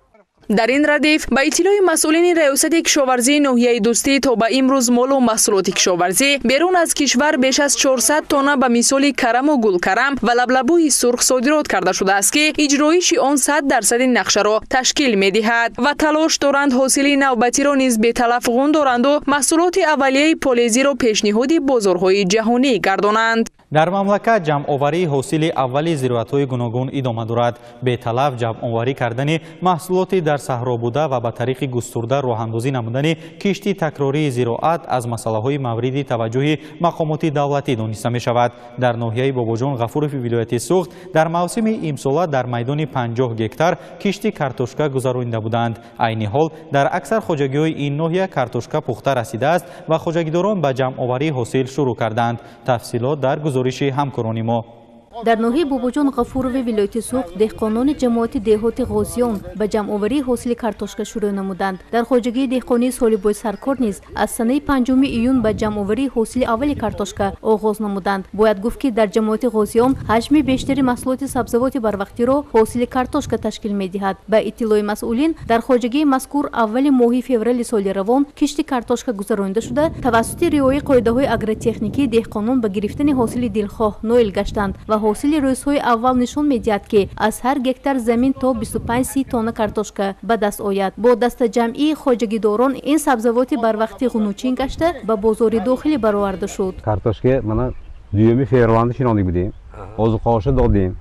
Дар ин радиф ба иттилои масъулини раёсати кишоварзии ноҳияи Дӯстӣ то ба имрӯз молу маҳсулоти кишоварзӣ берун аз кишвар беш аз 400 тонна ба мисоли караму гулкарам ва лаблабӯи сурх содирот карда шудааст, ки иҷроиши он 100% нақшаро ташкил медиҳад ва талош доранд ҳосили навбатиро низ беталаф ғун доранду маҳсулоти аввалияи полезиро пешниҳоди бозорҳои ҷаҳонӣ гардонанд. Дар мамлакат ҷамъоварии ҳосили аввали зироатҳои гуногун идома дорад. Беталаф ҷамъоварӣ кардани маҳсулоти дар саҳро буда ва ба тариқи густурда роҳандозӣ намудани кишти такрории зироат аз масъалаҳои мавриди таваҷҷӯҳи мақомоти давлатӣ дониста мешавад. Дар ноҳияи Бобоҷон Ғафурови вилояти Суғд дар мавсими имсола дар майдони 50 гектар кишти картошка гузаронида буданд. Айни ҳол дар аксар хоҷагиҳои ин ноҳия картошка пухта расидааст ва хоҷагидорон ба ҷамъоварии ҳосил шурӯъ карданд. Тафсилот дар гузориши ҳамкорони мо. Дар ноҳияи Бобоҷон Ғафурови вилояти Суғд деҳқонони ҷамоати деҳоти Ғозиён ба ҷамъоварии ҳосили картошка шурӯъ намуданд. Дар хоҷагии деҳқонии Солибой Саркор низ аз санаи 5 июн ба ҷамъоварии ҳосили аввали картошка оғоз намуданд. Бояд гуфт, ки дар ҷамоати Ғозиён ҳаҷми бештари маҳсулоти сабзавоти барвақтиро ҳосили картошка ташкил медиҳад. Ба иттилои масъулин, дар хоҷагии мазкур аввали моҳи феврали соли равон кишти картошка гузаронида шуда, тавассути риояи қоидаҳои агротехникӣ деҳқонон ба гирифтани ҳосили дилхоҳ ноил гаштанд ва ҳосили рӯзҳои аввал нишон медиҳад, ки аз ҳар гектар замин то 25-30 тонна картошка ба даст ояд. Бо дастаҷамъии хоҷагидорон ин сабзавоти барвақтӣ ғунучин гашта ба бозори дохилӣ бароварда шуд. Картошка мана 2 февралда шинонdik будем, озуқаоша додем.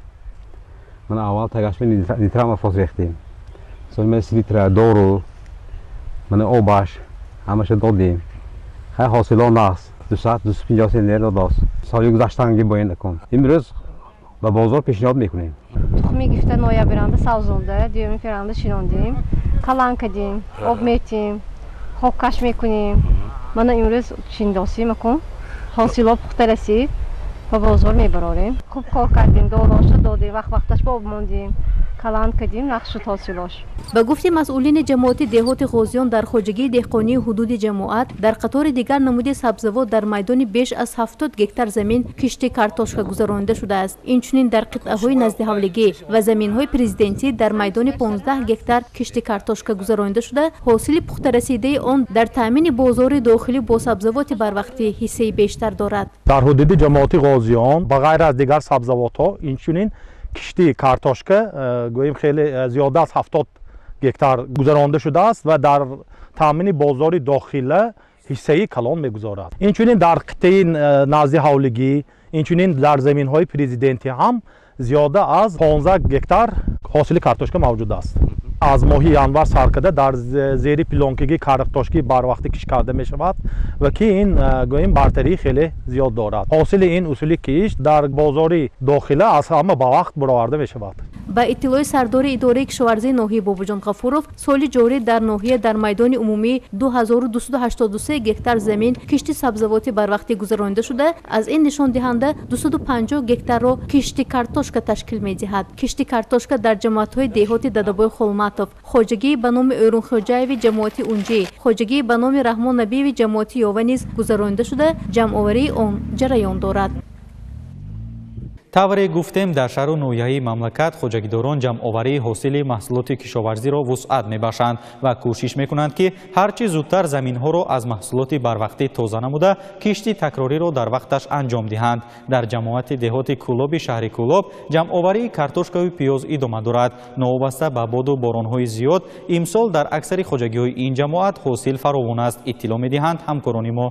Мана аввал тагашма нитрамофос рехтем, сони селитра, дору, мана обаш ҳамаша додем. Хай ҳосило нағз, 200-250 центнер додааст. Соли гузаштанги бо ин акун. Имрӯз ба бозор пешниҳод мекунем. Тухми гирифта ноябранда савзонда, 2 февралда шинондем, калан кардем, об метем, хоккаш мекунем. Мана имрӯз шиндосим акун, ҳосило пухта расид, ба бозор мебарорем. Хуб кор кардем, дороша додем, вақт вақташ ба об мондем, калан кардем, нақш шуд ҳосилош. Ба гуфти масъулини ҷамоати деҳоти Ғозиён, дар хоҷагии деҳқонии ҳудуди ҷамоат дар қатори дигар намуди сабзавот дар майдони беш аз 70 гектар замин кишти картошка гузаронида шудааст. Инчунин дар қитъаҳои наздиҳавлигӣ ва заминҳои президентӣ дар майдони 15 гектар кишти картошка гузаронида шуда, ҳосили пухтарасидаи он дар таъмини бозори дохилӣ бо сабзавоти барвақтӣ ҳиссаи бештар дорад. Дар ҳудуди ҷамоати Ғозиён ба ғайр аз дигар сабзавотҳо инчунин кишти картошка гӯем хеле зиёда аз 70 гектар гузаронда шудааст ва дар таъмини бозори дохила ҳиссаи калон мегузорад. Инчунин дар қитъаи назди ҳавлигӣ, инчунин дар заминҳои президентӣ ҳам зиёда аз 15 гектар ҳосили картошка мавҷуд аст. Аз моҳи январ сар карда дар зери плёнкагии картошки барвақтӣ кишт карда мешавад ва ки ин гӯем бартарии хеле зиёд дорад. Ҳосили ин усули кишт дар бозори дохила аз ҳама ба вақт бароварда мешавад. Ба иттилои сардори идораи кишоварзии ноҳияи Бобоҷон Ғафуров, соли ҷорӣ дар ноҳия дар майдони умумии 2283 гектар замин кишти сабзавоти барвақтӣ гузаронида шуда, аз ин нишондиҳанда 250 гектарро кишти картошка ташкил медиҳад. Кишти картошка дар ҷамоатҳои деҳоти Дадабои Холматов, хоҷагии ба номи Ӯрунхӯҷаеви ҷамоати Унҷӣ, хоҷагии ба номи Раҳмон Набиеви ҷамоати Ёва низ гузаронида шуда, ҷамъоварии он ҷараён дорад. Тавре гуфтем, дар шаҳру ноҳияи мамлакат хоҷагидорон ҷамъоварии ҳосили маҳсулоти кишоварзиро вусъат мебахшанд ва кӯшиш мекунанд, ки ҳарчи зудтар заминҳоро аз маҳсулоти барвақтӣ тоза намуда, кишти такрориро дар вақташ анҷом диҳанд. Дар ҷамоати деҳоти Кӯлоби шаҳри Кӯлоб ҷамъоварии картошкаю пиёз идома дорад. Новобаста ба боду боронҳои зиёд, имсол дар аксари хоҷагиҳои ин ҷамоат ҳосил фаровон аст, иттилоъ медиҳанд ҳамкорони мо.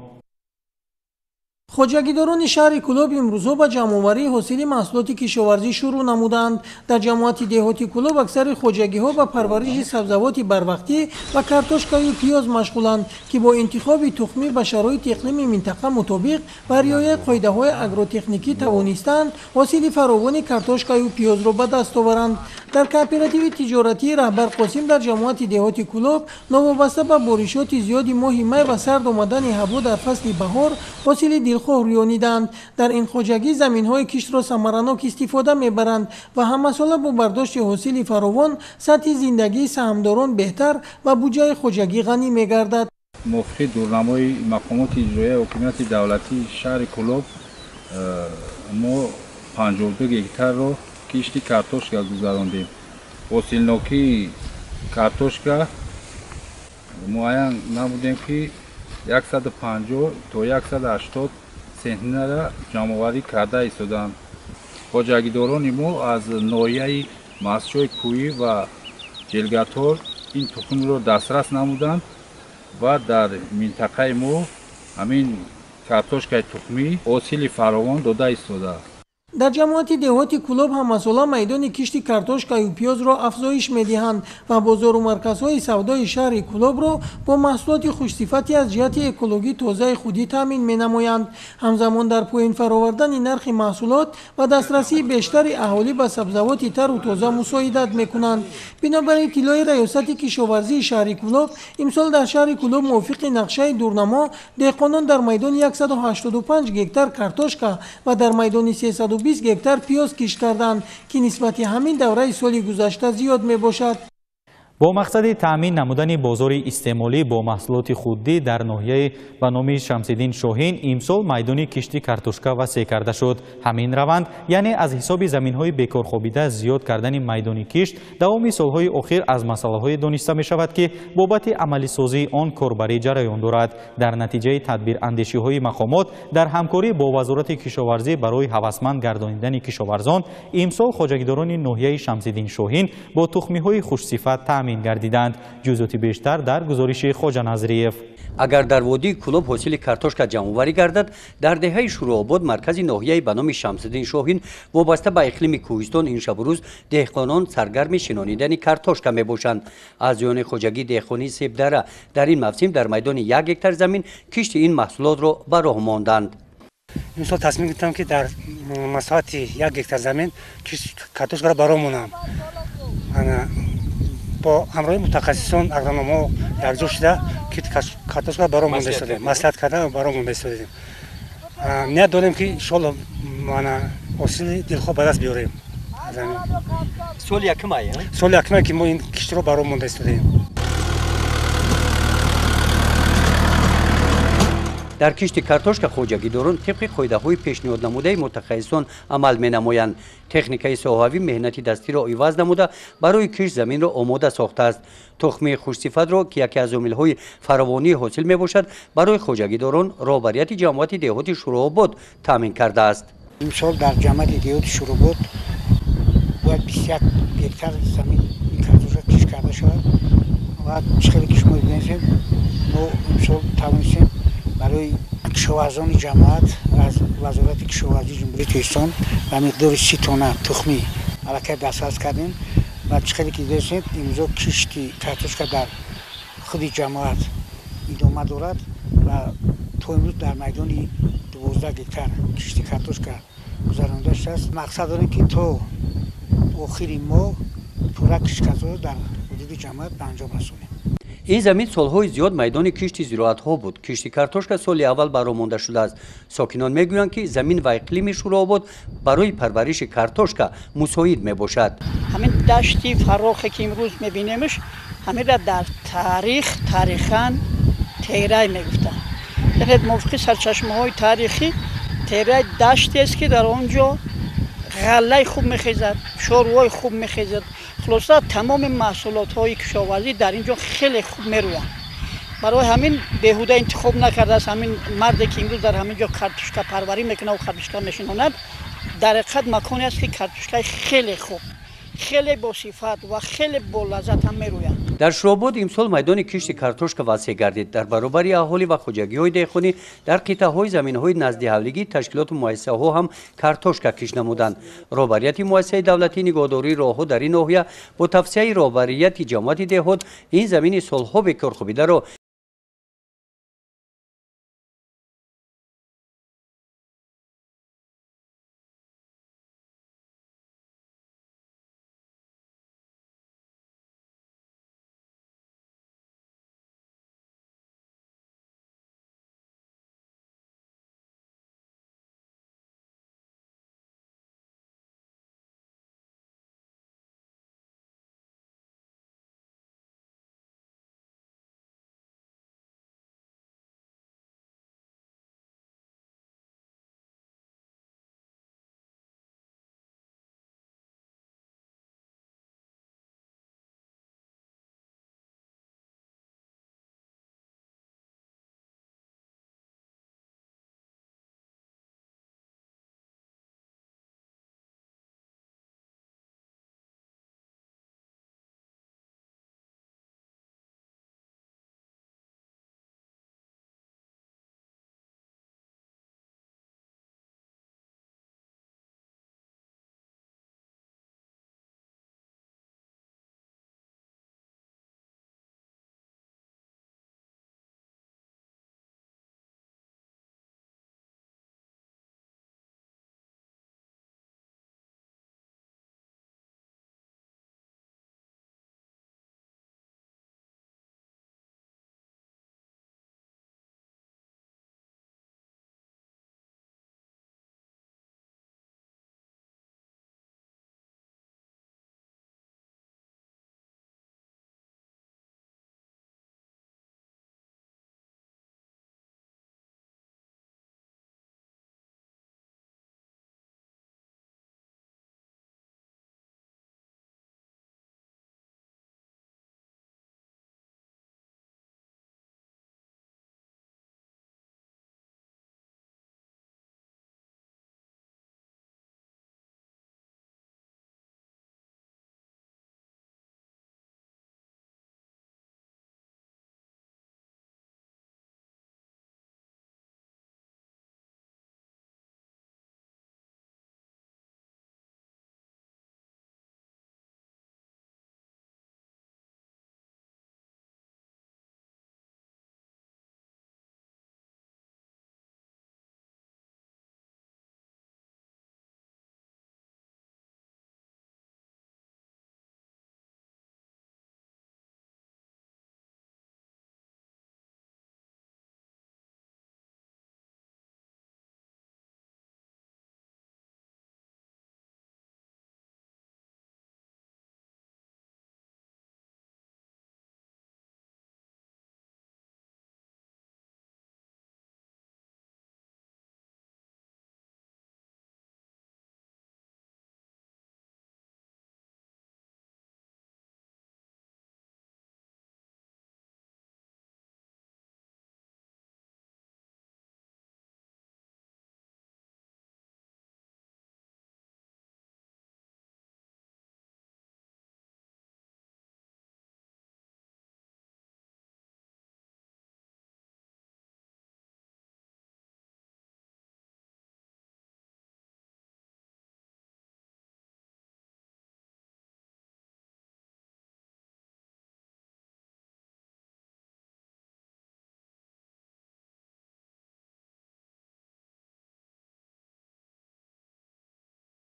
Хоҷагидорони шаҳри Кӯлоб имрӯзҳо ба ҷамъоварии ҳосили маҳсулоти кишоварзӣ шурӯъ намуданд. Дар ҷамоати деҳоти Кӯлоб аксари хоҷагиҳо ба парвариши сабзавоти барвақтӣ ва картошкаю пиёз машғуланд, ки бо интихоби тухмӣ ба шароити иқлими минтақа мутобиқ ва риояи қоидаҳои агротехникӣ тавонистанд ҳосили фаровони картошкаю пиёзро ба даст оваранд. Дар кооперативи тиҷоратии Раҳбар Қосим дар ҷамоати деҳоти Кӯлоб новобаста ба боришоти зиёди моҳи май ва сард омадани ҳаво дар фасли баҳор ҳосили дилхоҳ рӯёниданд. Дар ин хоҷагӣ заминҳои киштро самаранок истифода мебаранд ва ҳамасола бо бардошти ҳосили фаровон сатҳи зиндагии саҳмдорон беҳтар ва буҷаи хоҷагӣ ғанӣ мегардад. Мувофиқи дурнамои мақомоти иҷроияи ҳокимияти давлатии шаҳри Кӯлоб мо 52 гектарро кишти картошка гузарондем. Ҳосилнокии картошка муайян намудем, ки 150 то 180 центнера ҷамъоварӣ карда истоданд. Хоҷагидорони мо аз ноҳияи Мастчои Кӯҳӣ ва Ҷелгатор ин тухмро дастрас намуданд ва дар минтақаи мо ҳамин картошкаи тухмӣ ҳосили фаровон дода истодааст. Дар ҷамоати деҳоти Кӯлоб ҳамасола майдони кишти картошкаю пиёзро афзоиш медиҳанд ва бозору марказҳои савдои шаҳри Кӯлобро бо маҳсулоти хушсифати аз ҷиҳати экологӣ тозаи худӣ таъмин менамоянд. Ҳамзамон дар поён фаровардани нархи маҳсулот ва дастрасии бештари аҳолӣ ба сабзавоти тару тоза мусоидат мекунанд. Бинобар иттилои раёсати кишоварзии шаҳри Кӯлоб, имсол дар шаҳри Кӯлоб мувофиқи нақшаи дурнамо деҳқонон дар майдони 185 гектар картошка ва дар майдони 320 120 гектар пиёз кишт карданд, ки нисбати ҳамин давраи соли гузашта зиёд мебошад. Бо мақсади таъмин намудани бозори истеъмолӣ бо маҳсулоти худдӣ дар ноҳияи ба номи Шамсиддин Шоҳин имсол майдони кишти картошка васеъ карда шуд. Ҳамин раванд, яъне аз ҳисоби заминҳои бекорхобида зиёд кардани майдони кишт, давоми солҳои охир аз масъалаҳое дониста мешавад, ки бобати амалисозии он корбарӣ ҷараён дорад. Дар натиҷаи тадбирандешиҳои мақомот дар ҳамкорӣ бо Вазорати кишоварзӣ барои ҳавасманд гардонидани кишоварзон, имсол хоҷагидорони ноҳияи Шамсиддин Шоҳин бо тухмиҳои хушсифат таъмин гардиданд. Ҷузъиёти бештар дар гузориши Хоҷа Назриев. Агар дар водии Кӯлоб ҳосили картошка ҷамъоварӣ гардад, дар деҳаи Шӯрообод, маркази ноҳияи ба номи Шамсиддин Шоҳин, вобаста ба иқлими кӯҳистон ин шабу рӯз деҳқонон саргарми шинонидани картошка мебошанд. Аъзоёни хоҷагии деҳқонии Себдара дар ин мавсим дар майдони 1 гектар замин кишти ин маҳсулотро ба роҳ монданд. Имсол тасмим гирифтам, ки дар масоҳати 1 гектар замин кишти картошкаро ба роҳ монам. Бо ҳамроҳи мутахассисон, агрономҳо якҷо шуда картошка ба роҳ монда истодем, маслиҳат карда ба роҳ монда истодем. Ният дорем, ки иншоалло ҳосили дилхоҳ ба даст биёрем. Соли якумае? Соли якумае, ки мо ин киштро ба роҳ монда истодем. Дар кишти картошка хоҷагидорон тибқи қоидаҳои пешниҳоднамудаи мутахассисон амал менамоянд. Техникаи соҳавӣ меҳнати дастиро иваз намуда, барои кишт заминро омода сохтааст. Тухмии хушсифатро, ки яке аз омилҳои фаровонии ҳосил мебошад, барои хоҷагидорон роҳбарияти ҷамоати деҳоти Шӯрообод таъмин кардааст. Имсол дар ҷамоати деҳоти Шӯрообод бояд 21 гектар замин картошка кишт карда шавад ва чӣ хеле ки шумо дидед, мо имсол тавонистем барои кишоварзони ҷамоат аз Вазорати кишоварзии Ҷумҳурии Тоҷикистон ба миқдори 30 тонна тухмӣ аллакай дастрас кардем ва чӣ хеле ки дидед, имрӯзо кишти картошка дар худи ҷамоат идома дорад ва то имрӯз дар майдони 12 гектар кишти картошка гузаронида шудааст. Мақсад дорем, ки то охири моҳ пурра кишти картошка дар ҳудуди ҷамоат ба анҷом расонем. Ин замин солҳои зиёд майдони кишти зироатҳо буд. Кишти картошка соли аввал ба роҳ монда шудааст. Сокинон мегӯянд, ки замин ва иқлими Шӯрообод барои парвариши картошка мусоид мебошад. Ҳамин дашти фарохе, ки имрӯз мебинемш, ҳаминро дар таърих тарихан Терай мегуфтанд. Яъне мувофиқи сарчашмаҳои таърихӣ Терай даштест, ки дар он ҷо ғаллаи хуб мехезад, чорвои хуб мехезад. Хулоса, тамоми маҳсулотҳои кишоварзӣ дар ин ҷо хеле хуб мерӯянд. Барои ҳамин беҳуда интихоб накардааст ҳамин марде, ки имрӯз дар ҳамин ҷо картошка парварӣ мекунад ва картошка мешинонад. Дар ҳақиқат маконе аст, ки картошкаи хеле хуб, хеле босифат ва хеле болаззат ҳам мерӯянд. Дар Шӯрообод имсол майдони кишти картошка васеъ гардид. Дар баробари аҳолӣ ва хоҷагиҳои деҳқонӣ дар қитъаҳои заминҳои назди ҳавлигӣ ташкилоту муассисаҳо ҳам картошка кишт намуданд. Роҳбарияти муассисаи давлатии нигоҳдории роҳҳо дар ин ноҳия бо тавсияи роҳбарияти ҷамоати деҳот ин замини солҳо бекорхобидаро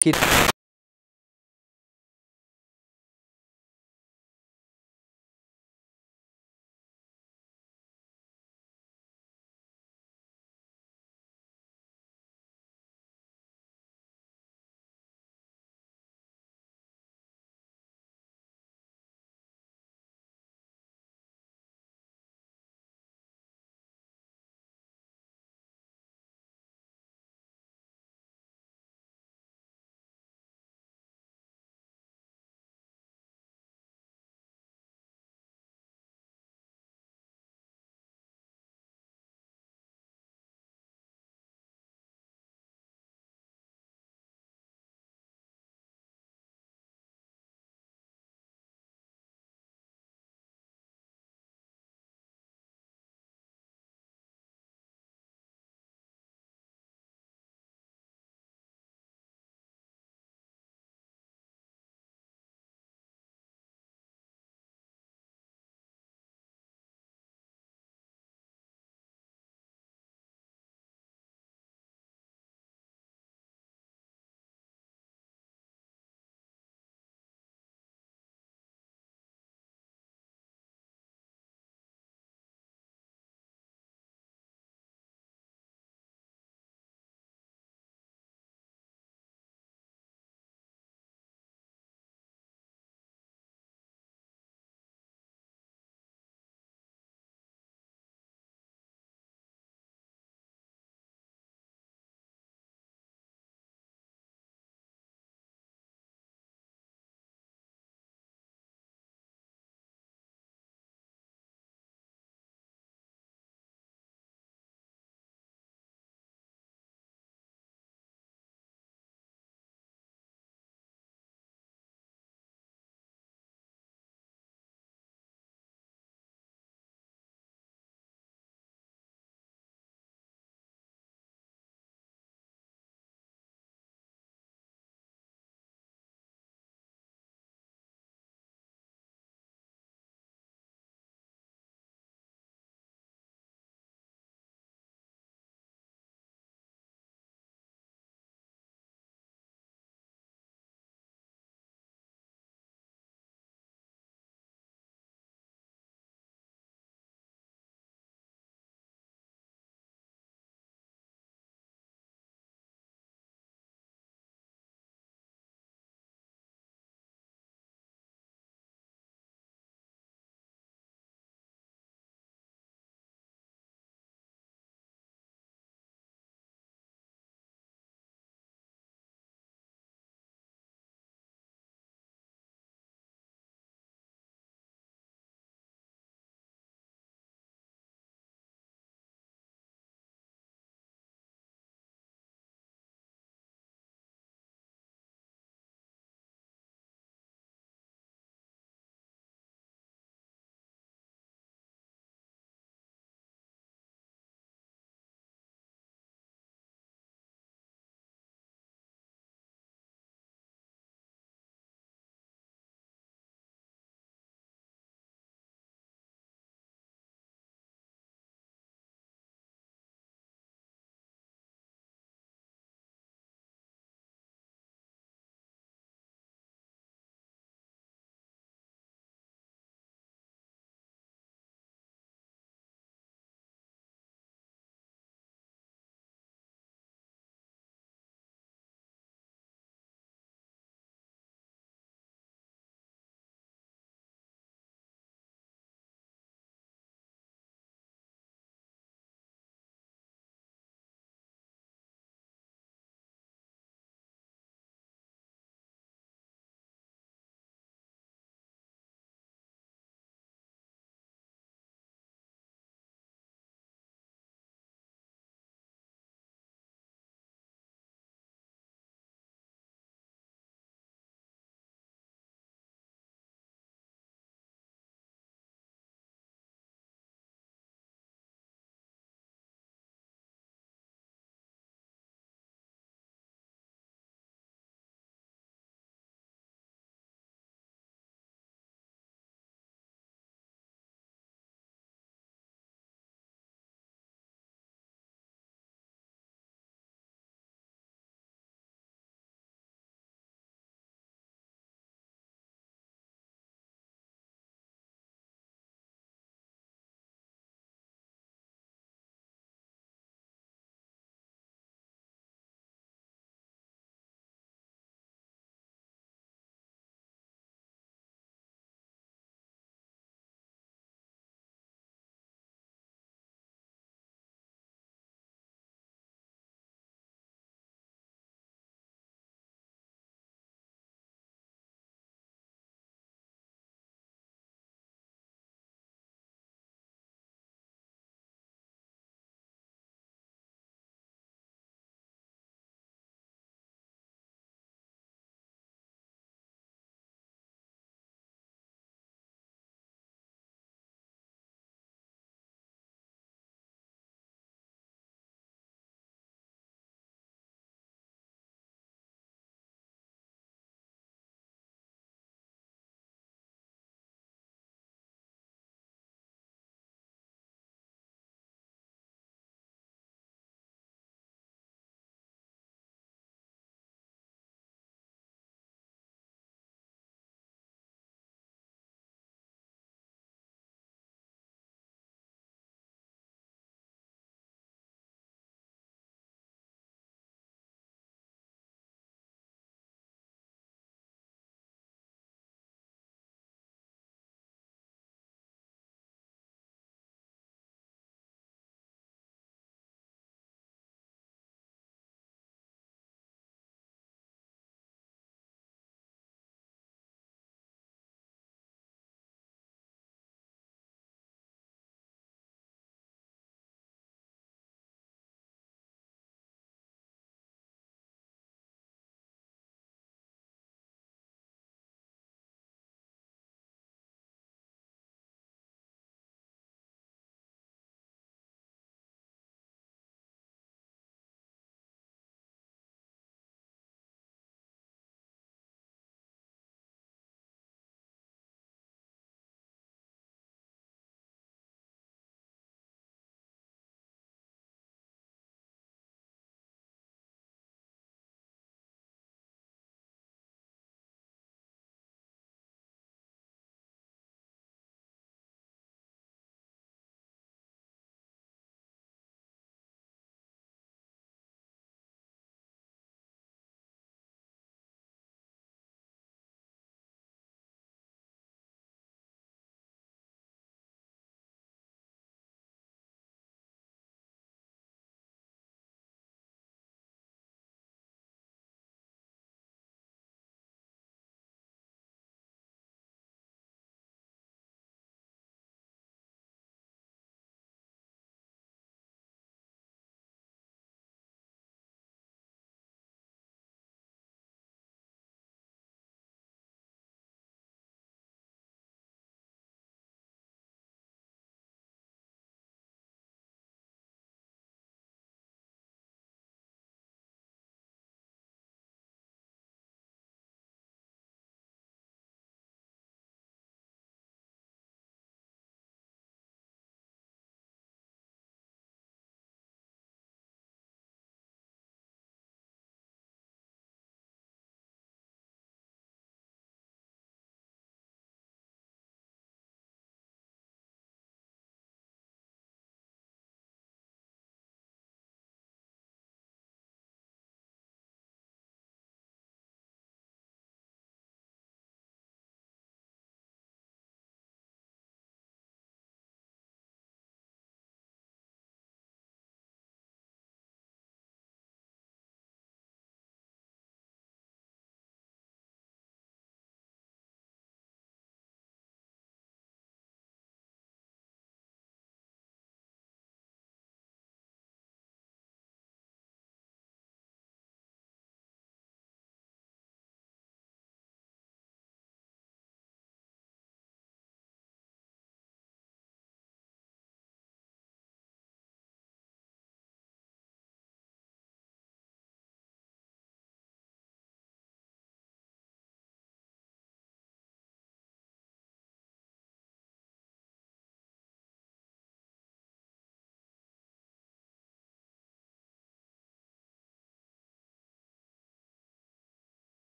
Ки